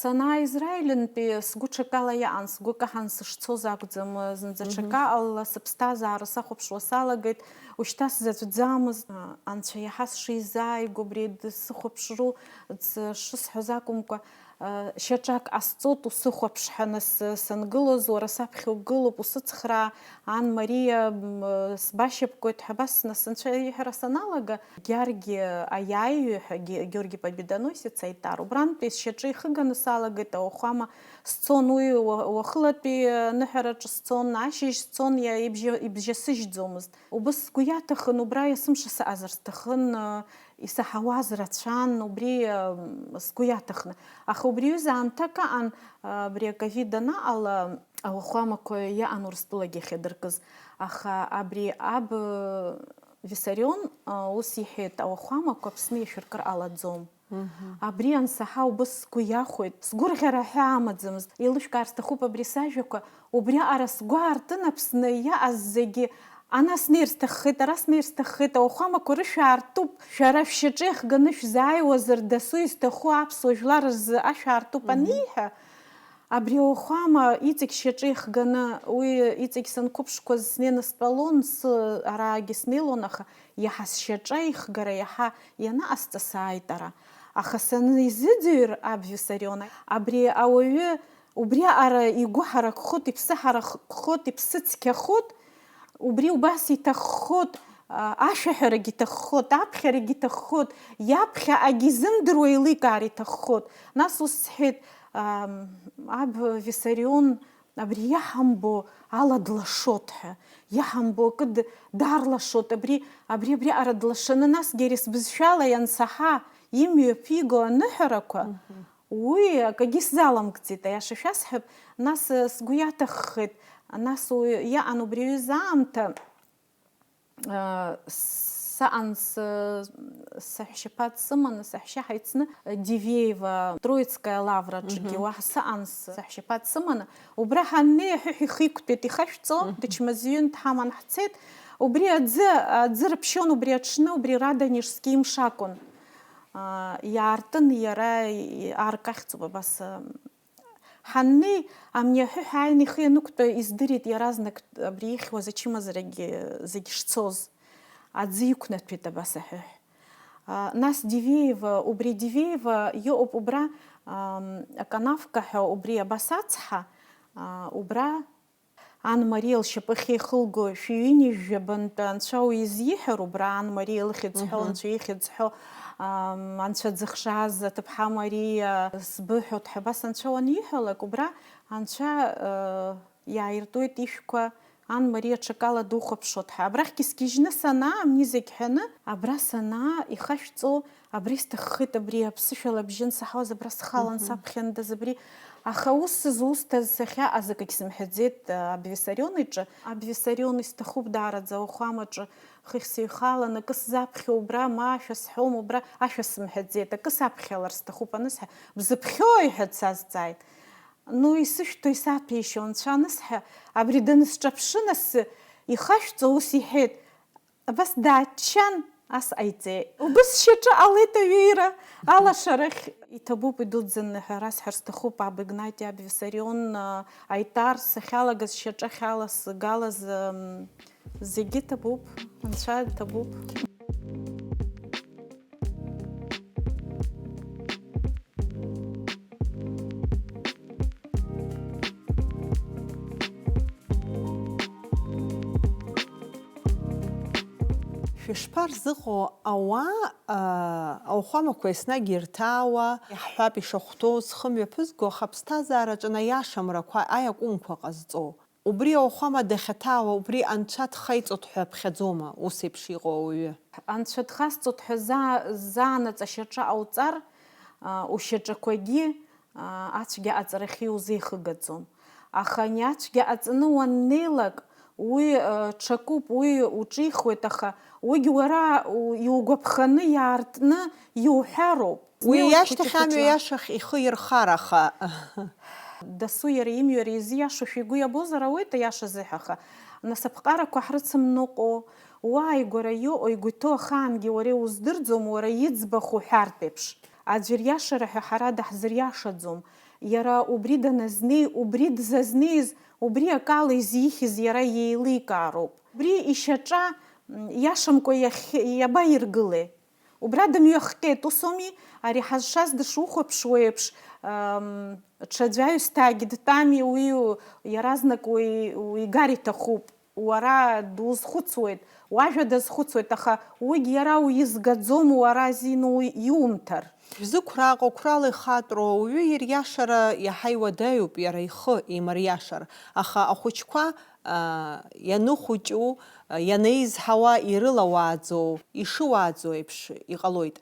Санаа Израилынтәи сгәы ҽакала иаан, сгәы каҳан сышцоз акәӡам, зынӡа Мгм. ҽакала сыԥсҭазаара сахәаԥшуа салагеит, ушьҭа сзаҵәӡамызт. Анцәа иаҳа сшизааиго, убри дсыхәаԥшру, ц-, шысҳәоз акәымкәа, шьаҿак ҟасҵоит, усыхәаԥш ҳәа нас сангылоз, уара саԥхьа угылоуп, усыцхраа, ан Мариа, м, сбашьапкуеит ҳәа абас нас анцәа иҳәара саналага, Гьаргь аиааиҩы ҳәа, Ге-, Георги Победоносец аитар, убрантәи сшьаҿа ихыганы салагеит ауахәама, сцон уи уа-, уахылатәи аныҳәараҿы сцон, ашьыжь сцон, иа-, ибжьа-, ибжьасыжьӡомызт. Убыс сгәы иаҭахын, убра есымша сыҟазар сҭахын, исаҳауаз рацәан, убри, м, сгәы иаҭахны. Аха убри аҩыза аамҭак аан, абри аковид анаҟала, ауахәамақәа иаан Урыстәылагьы ахьадыркыз. Аха абри аб, Виссарион, ус иҳәеит, ауахәамақәа Аԥсны ишәыркыр ҟалаӡом. Мгм. Абри ансаҳа убыс сгәы иахәеит, сгәырӷьара ҳәа амаӡамызт. Еилышәкаар сҭахуп абри сажәақәа, убриаҟара сгәы аартын Аԥсны иааз зегьы, ана снеир сҭаххеит, ара снеир сҭаххеит, ауахәамақәа рышә аартуп, шәара шәшьаҿа иахганы шәзааиуазар дасу изҭаху аԥсуа жәлар рзы ашә аартуп Мгм. аниҳәа, абри ауахәама иҵегь шьаҿа ихганы, уи иҵегь санқәыԥшқәаз снеины стәалон, сы-, араагьы снеилон, аха иаҳа сшьаҿа ихгара иаҳа ианаҟасҵа сааит ара. Аха санизыӡырҩ аб Виссарион, абри ауаҩы убриаҟара игәы ҳаракхоит, иԥсы ҳаракхоит, иԥсы цқьахоит, убри убас иҭаххоит, а, ашәаҳәарагьы иҭаххоит, аԥхьарагьы иҭаххоит, иаԥхьаҟагьы изымдыруа еиликаар иҭаххоит. Нас ус сҳәеит, ам, аб Виссарион абри иаҳамбо ала длашоит ҳәа, иаҳамбо акы д-, дарлашоит, абри, абри, абриаҟара длашаны, насгьы ари сбызшәала иансаҳа, имҩаԥиго аныҳәарақәа, Мгм. уи акагьы сзаламгӡеит, аиаша шәасҳәап, нас, э, сгәы иаҭаххеит, нас уи иаан убри аҩыза аамҭа, э, саан с-, саҳәшьаԥа дсыманы, саҳәшьа ҳаицны, э, Дивеево, Троицкая лавраҿгьы Мгм. уаҳа саан с-, саҳәшьаԥа дсыманы, убра ҳаннеи аҳәыҳә ихиқәтәеит, ихашәҵо, Мгм. дычмазаҩын дҳаман ҳцеит, убри аӡы, аӡы рыԥшьон убри аҽны, убри Радонежски мш акәын. Аа, иаартын иара, и-, арк ахьӡуп абас, а, ҳаннеи, амни аҳәыҳә ааины ихы ианықәтәа издырит иаразнак абри ихьуаз ачымазарагьы зегь шцоз. Аӡы иқәнаҭәеит абас аҳәыҳә. А, нас Дивеево, убри Дивеево иҟоуп убра, ам, аканавка ҳәа убри абас ацҳа, а, убра Ан-Мариа лшьапы ахьеихылго шәи ҩынҩажәабантәи анцәа уи изиҳәар, убра Ан-Мариа лыхьӡ ҳәо, Мгм. анцәа ихьӡ ҳәо, ам, анцәа дзыхшаз аҭыԥҳа Мариа збыҳәоит ҳәа, абас анцәа уаниҳәалак, убра анцәа, э, иааиртуеит ишәқәа, Ан-Мариа ҽакала духәаԥшуеит ҳәа. Абрахьгьы сгьежьны санаа, амни зегь ҳәаны, абра санаа, ихашәҵо, Абри сҭаххеит, абри аԥсышәала абжьы ансаҳауаз, абра схалан Мгм. саԥхьандаз, абри. Аха ус зусҭаз, сахьаҟаз акгьы сымҳәаӡеит, а, аб Виссарион иҿы. Аб Виссарион исҭахуп даараӡа, ауахәамаҿы хыхь сыҩхалан, акы сзаԥхьо убра, ма ашәа сҳәом убра, ашәа сымҳәаӡеит, акы саԥхьалар сҭахуп анысҳәа, бзыԥхьои ҳәа дсазҵааит. Ну, исышәҭо исаҭәеишьо анцәа анысҳәа, абри данысҿаԥшы, нас ихашәҵо ус иҳәеит. Абас дааччан, ас ҟаиҵеит. Убыс шьаҿа ҟалеит аҩеира, алашарахь. Иҭабуп идуӡӡаны ҳәа расҳәар сҭахуп, аб Игнати, аб Виссарион, а, аитар сахьалагаз, шьаҿахьала сгалаз, ам, зегьы ҭабуп, анцәа ҭабуп. Ишԥарзыҟоу ауаа, аа, ауахәамақәа еснагь ирҭаауа, иаҳҳәап, ишахәҭоу, зхы мҩаԥызго, аха аԥсҭазаараҿы анаиашамрақәа, аиакәымқәа ҟазҵо. Убри ауахәама дахьаҭаауа, убри анцәа дхаиҵот ҳәа ԥхьаӡома, ус еиԥш иҟоу ауаҩы? Анцәа дхасҵот ҳәа заа-, заанаҵ ашьаҿа ҟауҵар, аа, ушьаҿақәагьы, аа, ацәгьа аҵарахьы иузеихыгаӡом. Аха ани ацәгьа аҵаны уаннеилак, уи, аа, ҽакуп, уи уҿихуеит, аха уигь уара у-, иугәаԥханы иаартны иуҳәароуп. Уи иашьҭахь амҩа иашахь ихы ирхар, аха. Дасу иара имҩа ари изы иашоушәа игәы иабозар ауеит, аиаша азыҳәа, аха нас аԥҟарақәа ҳрыцым ныҟәо, уааигәара иҟоу, игәы иҭоу ахаангьы уара иуздырӡом, уара иӡбахә уҳәартә еиԥш. Аӡәыр иашара ҳәа ҳара даҳзыриашаӡом. Иара убри даназнеи, убри дзазнеиз, убри акала изихьыз иара иеиликаароуп. Убри ишьаҿа, м, иашамкәа иахь-, иабаиргылеи? Убра дымҩахҟьеит, ус ауми? Ари ҳазшаз дышухәаԥшуа еиԥш, ам, ҽаӡәаҩсҭаагьы дтәами, уи иаразнак уи, уигар иҭахуп. Уара дузхәыцуеит, уажәа дазхәыцуеит, аха уигь иара уизгаӡом, уара азин уи иумҭар. Шәзықәра аҟоуқәрала ихатәроу ауаҩы ириашара иаҳа иуадаҩуп, иара ихы имариашар, аха ахәыҷқәа, аа, ианыхәыҷу, ианеизҳауа ирылауааӡоу, ишыуааӡоу еиԥш иҟалоит.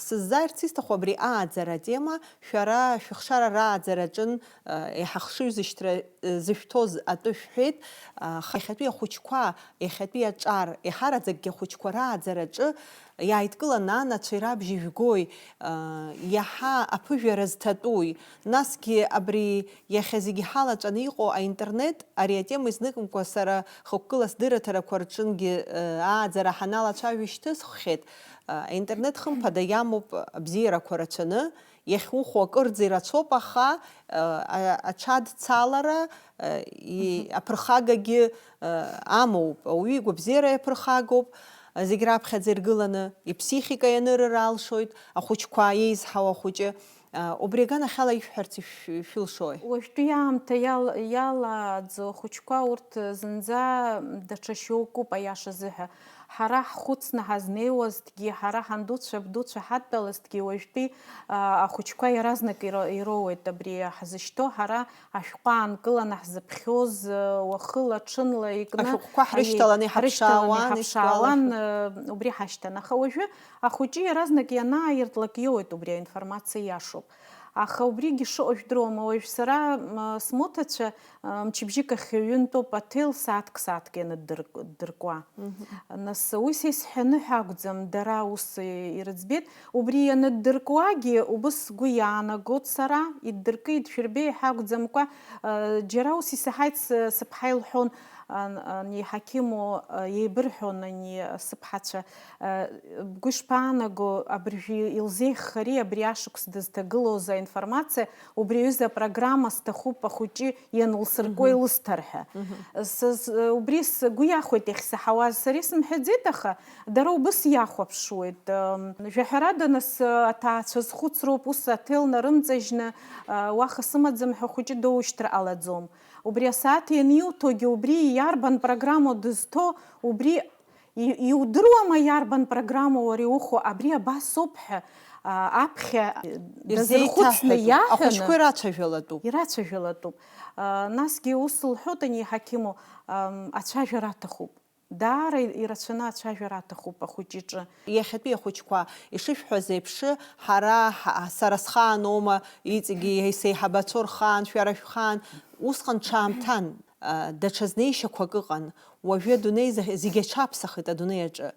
Сыззааирц исҭаху абри ааӡара атема, шәара шәыхшара рааӡара аҿын, еиҳа хшыҩзышьҭра зышәҭоз атәы шәҳәеит, аха иахьатәи ахәыҷқәа, иахьатәи аҿар, еиҳараӡакгьы ахәыҷқәа рааӡараҿы иааидкыланы анацәеи рабжьи жәгои, иаҳа аԥыжәара зҭатәуи, насгьы абри иахьа зегьы ҳалаҵәаны иҟоу аинтернет, ари атема изныкымкәа сара хықәкыла сдырраҭарақәа рҿынгьы, э, ааӡара ҳаналацәажәо ишьҭысххьеит. Э, аинтернет хымԥада иамоуп абзиарақәа рацәаны, иахьухәо акырӡа ирацәоуп, аха, э, а-, аҽадцалара, э, и-, аԥырхагагьы, э, амоуп. Ауаҩы игәабзиара иаԥырхагоуп, э, зегь раԥхьаӡа иргыланы, иԥсихика ианырыр алшоит, ахәыҷқәа, иеизҳауа ахәыҷы. Убри аганахьала ишәҳәарц ишәылшои? Уажәтәи аамҭа иал-, иалааӡо ахәыҷқәа урҭ зынӡа даҽа шьоукуп, аиаша азыҳәа. Ҳара ҳхәыцны ҳазнеиуазҭгьы, ҳара ҳандуцәа, абдуцәа ҳадтәалазҭгьы, уажәтәи, а, ахәыҷқәа иаразнак иро-, ироуеит абри ҳзышьҭоу, ҳара ашәҟәы аанкыланы ҳзыԥхьоз, уахыла, ҽынла икны, ашәҟәқәа ҳрышьҭаланы аи-, иҳаԥшаауан, ҳрышьҭаланы иҳаԥшаауан, исгәалашәоит. Э, убри ҳашьҭан. Аха уажәы ахәыҷы иаразнак ианааиртлак иоуеит убри аинформациа иашоуп. Аха убригьы шыҟоу жәдыруама, уажә сара, м, смоҭацәа, м, мчыбжьык ахь ҩынтәоуп аҭел сааҭк-сааҭк ианаддырк-, ддыркуа. Мгм. Нас уи са исҳәаны ҳәа акәӡам, дара ус ирыӡбеит. Убри ианаддыркуагьы убыс сгәы иаанагот сара, иддыркит, шәырбеи ҳәа акәӡамкәа, э, џьара ус исаҳаит, с-, сыԥҳа илҳәон, ан-, ани ҳақьыму, э, еибырҳәон ани сыԥҳацәа. Бгәы ишԥаанаго, абыржәы илзеиӷьхари абри ашықәс дызҭагылоз аинформациа, убри аҩыза апрограмма сҭахуп ахәыҷы ианылсыркуа илысҭар ҳәа. Мгм. Сыз-, убри сгәы иахәеит иахьсаҳауаз, сара исымҳәаӡеит, аха дара убыс иахәаԥшуеит. Ам, жәаҳәарада, нас, аҭаацәа зхәыцроуп, ус аҭел нарымҵажьны, а, уаха сымаӡам ҳәа ахәыҷы доушьҭыр ҟалаӡом. Убри асааҭ ианиуҭогьы, убри иарбан программоу дызҭо, убри И-, иудыруама иарбан программоу уара иухәо, абри абасоуп ҳәа, а, аԥхьа дазырхәыцны иаҳәаны? Ахәыҷқәа ирацәажәалатәуп. Ирацәажәалатәуп. А, насгьы ус лҳәоит ани иҳақьыму, ам, ацәажәара аҭахуп. Даара ирацәаны ацәажәара аҭахуп ахәыҷ иҿы. Иахьатәи ахәыҷқәа ишышәҳәаз еиԥш, ҳара, ҳа-, сара схааноума, иҵегьы сеиҳабацәоу рхаан, шәара шәхаан, усҟан ҽаамҭан. А, даҽа знеишьақәак ыҟан. Уажәы адунеи зегь-, зегь аҽаԥсахит адунеи аҿы.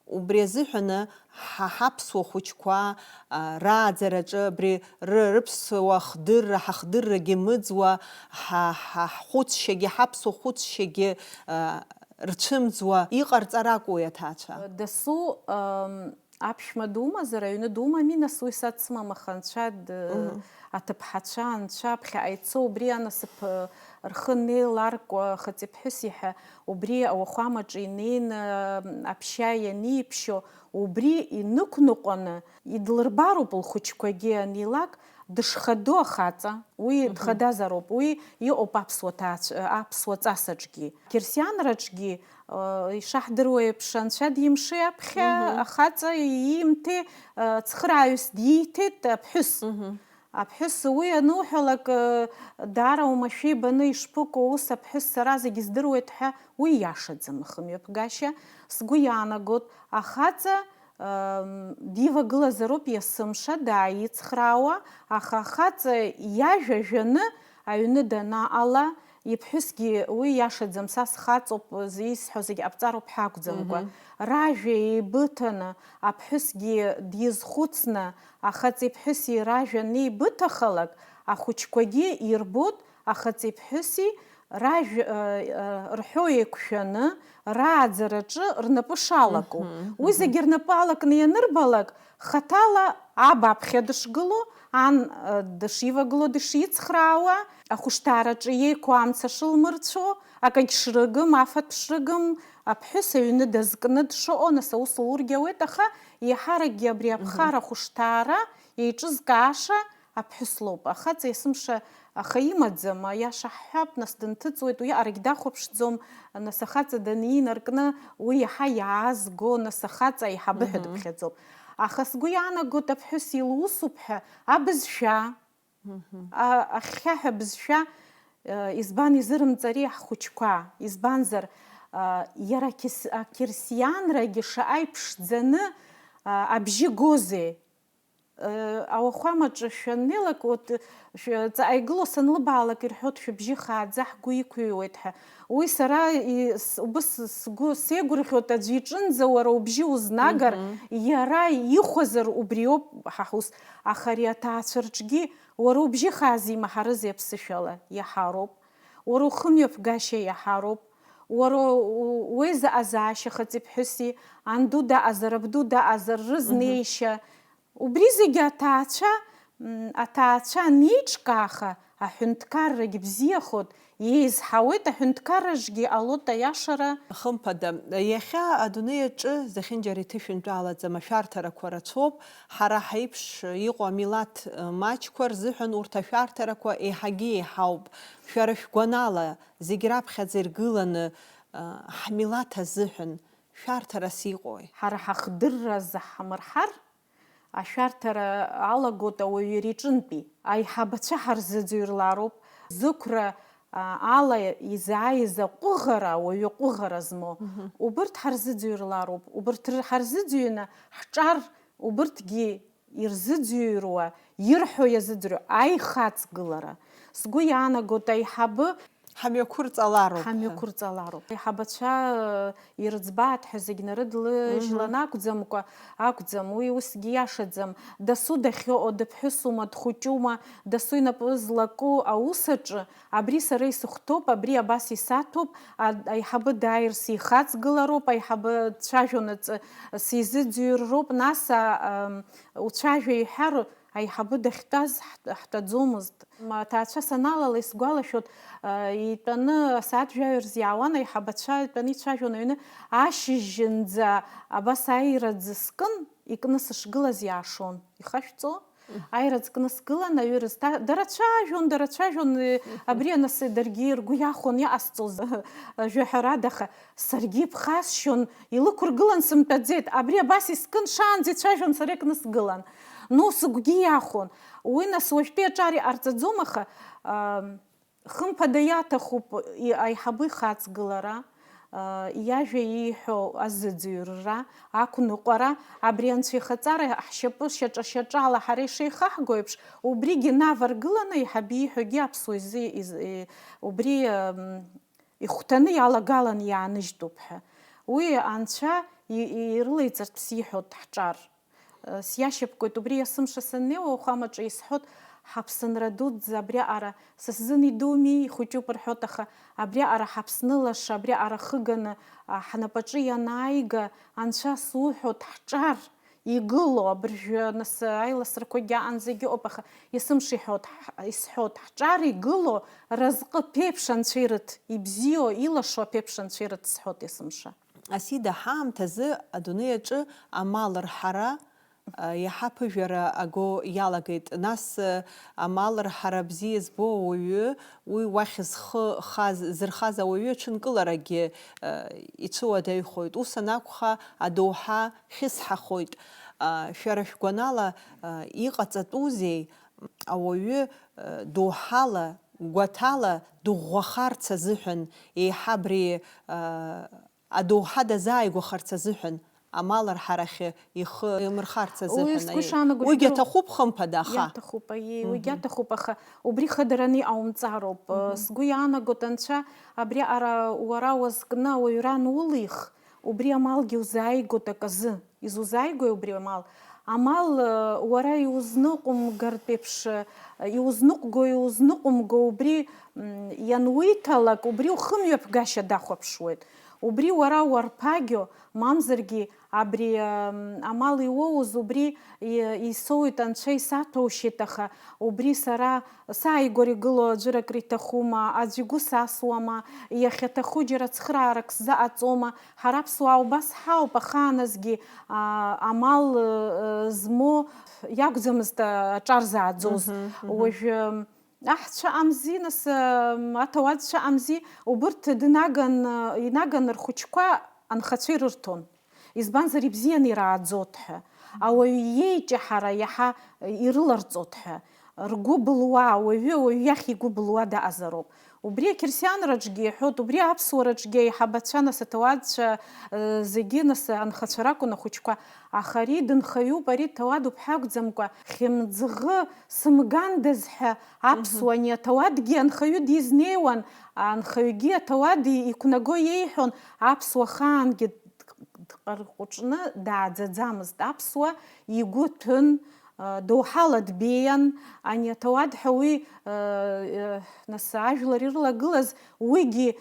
Убри азыҳәаны ҳа ҳаԥсуа хәыҷқәа, а, рааӡараҿы абри ры-, рыԥсуа хдырра, ҳахдыррагьы мыӡуа, ҳа, ҳа ҳхәыцшьагьы, ҳаԥсуа хәыцшьагьы, а, рцәымӡуа иҟарҵар акәу уи аҭаацәа? Дасу, ам, Аԥшәма думазар, аҩны думами, нас уи са дсымам, аха анцәа д-, Мгм. аҭыԥҳацәа, анцәа ԥхьаҟа ицо, убри анасыԥ, э, рхы неиларкуа, хаҵеи ԥҳәыси ҳәа, убри ауахәамаҿы инеины, м, аԥшьа ианиԥшьо, убри инықәныҟәаны, идлырбароуп лхәыҷқәагьы анилак, Дышхадоу ахаҵа, уи дхадазароуп, уи иҟоуп аԥсуа ҭаацә-, аԥсуа ҵасаҿгьы. Қьырсианраҿгьы, э, ишаҳдыруа еиԥш, анцәа димшеи аԥхьа, ахаҵа иимҭеи, э, цхырааҩыс дииҭеит аԥҳәыс. Аԥҳәыс уи ануҳәалак, э, даара оумашәа ибаны ишԥыкәу, ус аԥҳәыс сара зегь здыруеит ҳәа, уи иашаӡам ахымҩаԥгашьа. Сгәы иаанагоит, ахаҵа Ам, дивагылазароуп есымша дааицхраауа, аха ахаҵа иажәа жәаны аҩны данаҟала, иԥҳәысгьы уи иашаӡам, са схаҵоуп, исҳәо зегь ҟабҵароуп ҳәа акәӡамкәа, ражәа еибыҭаны, аԥҳәысгьы дизхәыцны, ахаҵеи ԥҳәыси ражәа анеибыҭахалак, ахәыҷқәагьы ирбоит, ахаҵеи ԥҳәыси ражә-, э, э, рҳәо еиқәшәаны, рааӡараҿы рнапы шалаку. Уи зегьы рнапы алакны ианырбалак, хаҭала аб аԥхьа дышгылоу, ан, э, дышивагылоу, дышицхраауа, ахәышҭаараҿы иеиқәу амца шылмырцәо, акагь шрыгым, афатә шрыгым, аԥҳәыс аҩны дазкны дшыҟоу, нас аус лургьы ауеит, аха еиҳаракгьы абри аԥхара ахәышҭаара еиҿызкааша аԥҳәыс лоуп. Ахаҵа есымша аха имаӡам, аиаша ҳҳәап, нас дынҭыҵуеит, уи арагь дахәаԥшӡом, нас ахаҵа данинаркны уи иаҳа иаазго, нас ахаҵа аиҳабы ҳәа дыԥхьаӡоуп. Аха сгәы иаанагоит аԥҳәыс илусуп ҳәа абызшәа, а-, ахьхьаҳәа бызшәа, э, избан изырымҵари ҳхәыҷқәа? Избанзар, э, иара ақьыс-, ақьырсианрагьы шаҟа иԥшӡаны, э, абжьы гоузеи? Э, ауахәамаҿы шәаннеилак, вот, шәы-, ҵаҟа игылоу санлыбаалак ирҳәоит, шәыбжьы хааӡа ҳгәы иқәыҩуеит ҳәа. Уи сара и-, с-, убыс сгәы сеигәырӷьоит, аӡәы иҿынӡа уара убжьы узнагар, иара ихәазар убриоуп ҳа ҳус. Аха ари аҭаацәа рҿгьы уара убжьы хаа зимаҳарызеи аԥсышәала? Иаҳароуп. Уара ухымҩаԥгашьа иаҳароуп. Уара у-, уеизаҟазаашьа хаҵеи ԥҳәыси, анду даҟазар, абду даҟазар, рызнеишьа, Убри зегьы аҭаацәа, м, аҭаацәа анеиҿкааха, аҳәынҭқаррагь бзиахоит, еизҳауеит аҳәынҭқарраҿгьы иҟалоит аиашара. Хымԥада, иахьа адунеи аҿы зехьынџьара иҭышәынтәалаӡам, ашәарҭарақәа рацәоуп, ҳара ҳаиԥш иҟоу амилаҭ маҷқәа рзыҳәан урҭ ашәарҭарақәа еиҳагьы еиҳауп. Шәара шәгәанала, зегь раԥхьаӡа иргыланы, ҳмилаҭ азыҳәан шәарҭарас иҟои? Ҳара ҳахдырра азы ҳамырҳар, ашәарҭара алагоит ауаҩы иара иҿынтәи. Аиҳабацәа ҳарзыӡырҩлароуп, зықәра, а, ала изааиз аҟәыӷара, ауаҩы ҟәыӷара змоу. Мгм. Убырҭ ҳарзыӡырҩлароуп, убырҭ ры-, ҳарзыӡырҩны ҳҿар, убырҭгьы ирзыӡырҩуа, ирҳәо иазыӡырҩуа аихаҵгылара. Сгәы иаанагоит аиҳабы Ҳамҩақәырҵалароуп. Ҳамҩақәырҵалароуп. Аиҳабацәа, э, ирыӡбааит ҳәа зегь нарыдлыжьлан Мгм. акәӡамкәа, акәӡам, уи усгьы иашаӡам. Дасу дахьыҟоу дыԥҳәысума, дхәыҷума, дасу инапы злаку аус аҿы, абри сара исыхәҭоуп, абри абас исаҭәоуп, а-, аиҳабы дааир сихаҵгылароуп, аиҳабы дцәажәонаҵы сизыӡырҩроуп, нас, а, ам, уцәажәа иҳәар, Аиҳабы дахьтәаз ҳт-, ҳтәаӡомызт. М, аҭаацәа саналала, исгәалашәоит, а, итәаны асааҭ жәаҩа рзы иаауан, аиҳабацәа итәаны ицәажәон аҩны, ашьыжьынӡа абас аира ӡы скын, икны сышгылаз иаашон. Ихашәҵо? Мгм. Аира ӡ кны сгылан, аҩы рызҭа-, дара цәажәон, дара цәажәон, э, абри анасы даргьы ргәы иахәон иҟасҵоз, э, жәаҳәарада, аха саргьы иԥхасшьон, илықәыргылан сымтәаӡеит, абри абас искын, шаанӡа ицәажәон, сара икны сгылан. Ну, сыгәгьы иахәон. Уи нас уажәтәи аҿар иҟарҵаӡом, аха, ам, хымԥада иаҭахуп и-, аиҳабы ихаҵгылара, а, иажәа ииҳәо азыӡырҩра, ақәныҟәара, абри анцәа ихаҵара ҳшьапы шьаҿа-шьаҿала ҳара ишеихаҳго еиԥш, убригьы наваргыланы аиҳабы ииҳәогьы аԥсуа изы, из-, и-, убри, ам, ихәҭаны иалагалан иааныжьтәуп ҳәа. Уи анцәа и-, и-, ирылеиҵартә сиҳәоит ҳҿар. Сиашьапкуеит, убри есымша саннеиуа ауахәамаҿы исҳәоит, ҳаԥсынра дуӡӡа абриаҟара са сзын идуми, ихәыҷуп рҳәоит, аха абриаҟара ҳаԥсны лаша, абриаҟара хыганы, а, ҳнапаҿы ианааига, анцәа суҳәоит, ҳҿар игылоу абыржәы, нас, аиласрақәагьы аан зегь ыҟоуп, аха есымша иҳәоит, ҳ-, исҳәоит, ҳҿар игылоу разҟы ԥеиԥш анцәа ирыҭ, ибзиоу, илашо аԥеиԥш анцәа ирыҭ сҳәоит есымша. Асида, ҳаамҭазы адунеи аҿы амал рҳара, Иаҳа аԥыжәара аго иалагеит. Нас, амал рҳара бзиа збо ауаҩы, уи уахь зхы хаз, зырхаз ауаҩы ҽынкыларагьы ицәыуадаҩхоит. Ус анакәха, адоуҳа хьысҳахоит. Шәара шәгәанала, иҟаҵатәузеи? Ауаҩы доуҳала, гәаҭала дыӷәӷәахарц азыҳәан, еиҳа абри адоуҳа дазааигәахарц азыҳәан, амал арҳарахьы ихы имырхарц азыҳәан, уи сгәы ишаанаго уигьы аҭахуп, хымԥада, аха. Иаҭахуп, аиеи, уигьы аҭахуп, аха убри хыдараны иҟаумҵароуп. Сгәы иаанагоит, Анцәа абри аҟара уара уазкны ауаҩра анулих, убри амалгьы узааигоит аказы. Изузааигои убри амал? Амал, уара иузныҟәымгартә еиԥш, иузныҟәго, иузныҟәымго убри иануиҭалак, убри ухымҩаԥгашьа дахәаԥшуеит. Убри уара уарԥагьо, мамзаргьы абри амал иуоуз убри исоуит, Анцәа исаҭәоушьеит, аха убри сара сааигәара игылоу аӡәыр акры иҭахума, аӡә игәы сасуама, иахьаҭаху џьара цхыраарак сзаҟаҵома? Ҳара аԥсуаа убас ҳауп, ахааназгьы амал змоу иакәӡамызт аҿар зааӡоз. Уажәы Аҳцәа амзи, нас, аҭауадцәа амзи, убырҭ днаган, инаган рхәыҷқәа анхацәа ирырҭон. Избанзар, ибзианы ирааӡот ҳәа. Ауаҩы иеиҷаҳара иаҳа ирыларҵот ҳәа. Ргәы былуа, ауаҩы ауаҩы иахь игәы былуа даҟазароуп. Убри ақьырсианраҿгьы иҳәот, убри аԥсуараҿгьы аиҳабацәа, нас, аҭауадцәа, зегьы, нас, анхацәа ракәын ахәыҷқәа. Аха ари дынхаҩуп, ари ҭауадуп ҳәа акәӡамкәа, хьымӡӷы сымгандаз ҳәа аԥсуа ани аҭауадгьы анхаҩы дизнеиуан, анхаҩгьы аҭауад иқәнаго иеиҳәон, аԥсуа ахаангьы дҟарҟәыҿны дааӡаӡамызт, аԥсуа игәы ҭәын, доуҳала дбеиан, ани аҭауад ҳәа уи, нас, ажәлар ирылагылаз, уигьы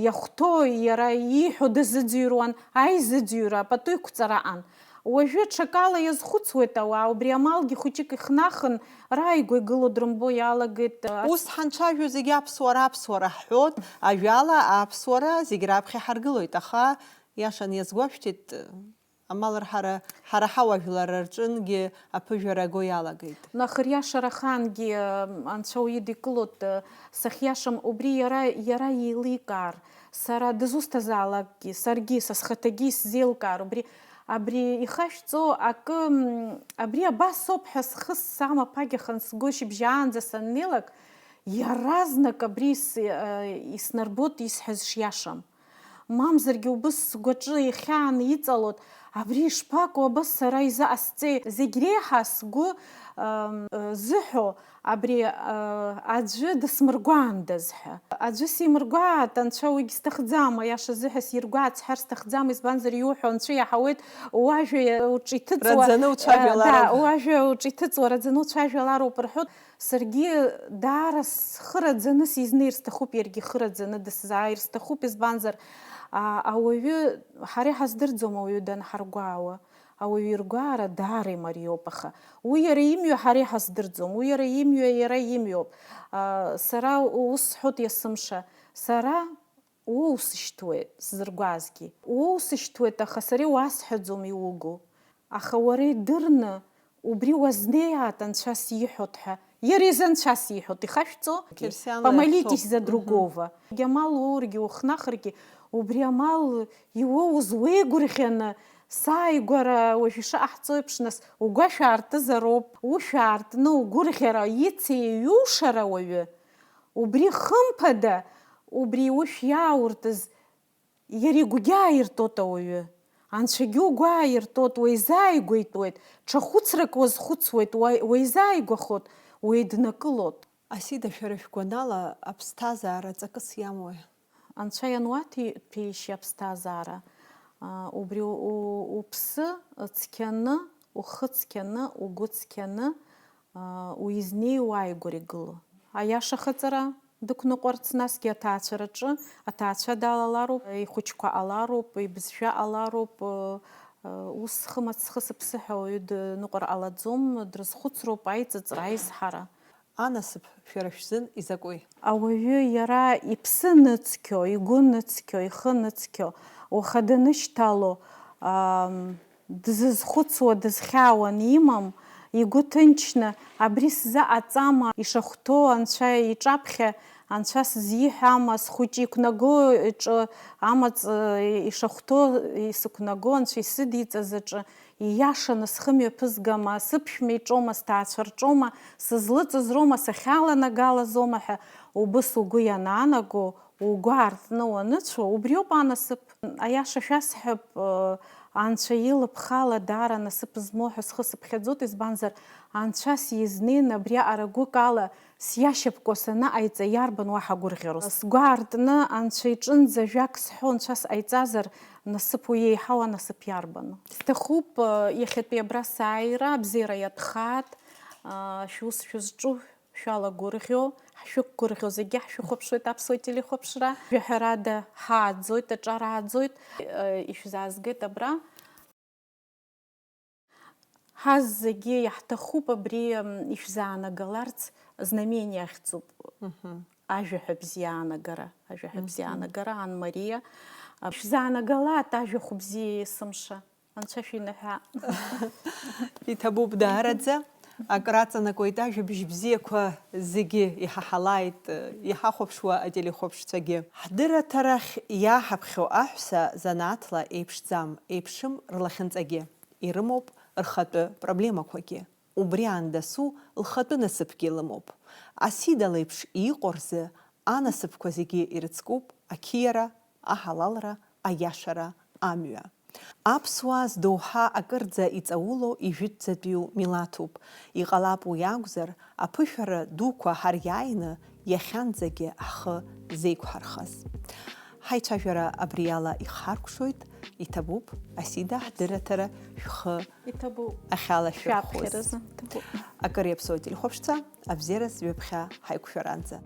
иахәҭоу, иара ииҳәо дазыӡырҩуан, аизыӡырҩра пату иқәҵара аҟан. Уажәы ҽакала иазхәыцуеит ауаа, убри амалгьы хәыҷык ихнахын, рааигәа игылоу дрымбо иалагеит. Ус ҳанцәажәо зегьы аԥсуара, аԥсуара ҳҳәот, ажәала аԥсуара зегь раԥхьа ҳаргылоит, аха иашан иазгәашәҭеит, амал рҳара, ҳара ҳауаажәлар рҿынгьы аԥыжәара аго иалагеит. Нахыр иашара ахаангьы, анцәа уидикылот, сахьиашам, убри иара, иара еиликаар, сара дызусҭазаалакгьы, саргьы, са схаҭагьы исзеилкаар, убри Абри ихашәҵо акы, м, абри абасоуп ҳәа схы самаԥагьахан сгәы шьыбжьаанӡа саннеилак, иаразнак абри ис-, э, иснарбот исҳәаз шиашам. Мамзаргьы убыс сгәаҿы ихьааны иҵалот, абри ишԥаку, абас сара изыҟасҵеи? Зегь реиҳа сгәы, ам, э, зыҳәо, Абри, э, аӡәы дысмыргәаандаз ҳәа. Аӡәы симыргәааит, анцәа уигь сҭахӡам, аиашазы ҳәа сиргәааит сҳәар сҭахӡам, избанзар, иуҳәо анцәа иаҳауеит, уажәа уҿы иҭыҵуа, раӡаны уцәажәалароуп. Э, да, уажәа уҿы иҭыҵуа раӡаны уцәажәалароуп рҳәоит. Саргьы даара схы раӡаны сизнеир сҭахуп, иаргьы ихы раӡаны дысзааир сҭахуп, избанзар, а, ауаҩы, ҳара иҳаздырӡом ауаҩы данҳаргәаауа. Ауаҩы иргәаара даара имариоуп, аха уи иара имҩа ҳара иҳаздырӡом, уи иара имҩа иара имҩоуп. Аа, сара ус сҳәот есымша, сара уоусышьҭуеит сзыргәаазгьы. Уоусышьҭуеит, аха сара иуасҳәаӡом иугу. Аха уара идырны убри уазнеиаат анцәа сиҳәот ҳәа. Иара изы анцәа сиҳәот, ихашәҵо? Помолитесь за другого. Егьа мал уоургьы ухнахыргьы, убри амал иуоуз уеигәырӷьаны, сааигәара уажә ишыҟаҳҵо еиԥш, нас, угәашә аартызароуп, ушә аартны угәырӷьара ицеиҩушар ауаҩы, убри хымԥада, убри ушә иаауртыз иара игәгьы ааиртуеит ауаҩы. Анцәагьы угәы ааиртуеит, уеизааигәеитәуеит, ҽа хәыцрак уазхәыцуеит, уа-, уеизааигәахоит, уеиднакылоит. Асида, шәара шәгәанала, аԥсҭазаара ҵакыс иамои? Анцәа иануаҭи-, ҭәеишьа аԥсҭазаара, аа, убри у-, у-, уԥсы цқьаны, ухы цқьаны, угәы цқьаны, аа, уизнеи уааигәара игыло. Аиаша ахаҵара дықәныҟәарц, насгьы аҭаацәараҿы аҭаацәа далалароуп, ихәыҷқәа ҟалароуп, ибызшәа ҟалароуп, ус хымаҵ-схы-сыԥсы ҳәа уаҩы дныҟәар ҟалаӡом, дрызхәыцроуп аиҵыҵра, аизҳара. Анасыԥ шәара шәзын изакәи? Ауаҩы иара иԥсы ныцқьо, игәы ныцқьо, ихы ныцқьо, уаха данышьҭало, ам, Дызхәыцуа, дызхьаауа анимам, игәы ҭынчны, абри сзаҟаҵама, ишахәҭоу анцәа иҿаԥхьа, анцәа сзиҳәама, схәыҷы иқәнаго иҿы амаҵ, э, ишахәҭоу исықәнаго анцәа исыдиҵаз аҿы, ииашаны схы мҩаԥызгама, сыԥшәма иҿоума, сҭаацәа рҿоума, сызлыҵыз роума, сахьаланагалазоума ҳәа убыс угәы ианаанаго, угәы аартны уаныцәо, убриоуп анасыԥ. Аиаша шәасҳәап, э, Анцәа илыԥхала даара насыԥ змоу ҳәа схы сыԥхьаӡоит, избанзар, Анцәа сизнеин абриаҟара гәык ала сиашьапкуа саныҟаиҵа иарбан уаҳа гәырӷьароу? Сгәы аартны Анцәа иҿынӡа жәак сҳәо Анцәа сҟаиҵазар, насыԥ уи еиҳау анасыԥ иарбану? Сҭахуп, э, иахьатәи абра сааира, абзиара иатәхааит, э, шәус шәызҿу шәалагәырӷьо, ҳшәықәгәырӷьо зегьы ҳшәыхәаԥшуеит аԥсуа телехәаԥшра. Жәаҳәарада ҳааӡоит, аҿар ааӡоит, э, ишәзаазгеит абра. Ҳаззегьы иаҳҭахуп абри, м, ишәзаанагаларц знамение ахьӡуп. Мгм. Ажәаҳәа бзиа аанагара, ажәаҳәа бзиа Мгм. аанагара, Ан Мариа. А, шәзаанагалааит ажәахә бзиа есымша. Анцәа шәиныҳәа. Иҭабуп даараӡа. Акраҵанакуеит ажәабжь бзиақәа зегьы иҳаҳалааит, иҳахәаԥшуа ателехәаԥшцәагьы. Ҳдырраҭарахь иааҳаԥхьо аҳәса занааҭла еиԥшӡам, еиԥшым рлахьынҵагьы. Ирымоуп рхатәы проблемақәагьы. Убри аан дасу лхатәы насыԥгьы лымоуп. Асида леиԥш иҟоу рзы анасыԥқәа зегьы ирыцкуп ақьиара, аҳалалра, аиашара, амҩа. Аԥсуаа здоуҳа акырӡа иҵаулоу ижәытәӡатәиу милаҭуп. Иҟалап уи акәзар, аԥышәара дуқәа ҳариааины иахьанӡагьы ҳхы зеиқәҳархаз. Ҳаицәажәара абриала ихаркәшоит, иҭабуп, Асида, ҳдырраҭара шәхы Иҭабуп. ахьалашәырхәыз. Шәаԥхьаразы, иҭабуп. Акыр иаԥсоу ателехәаԥшцәа, абзиараз ҩаԥхьа ҳаиқәшәаранӡа.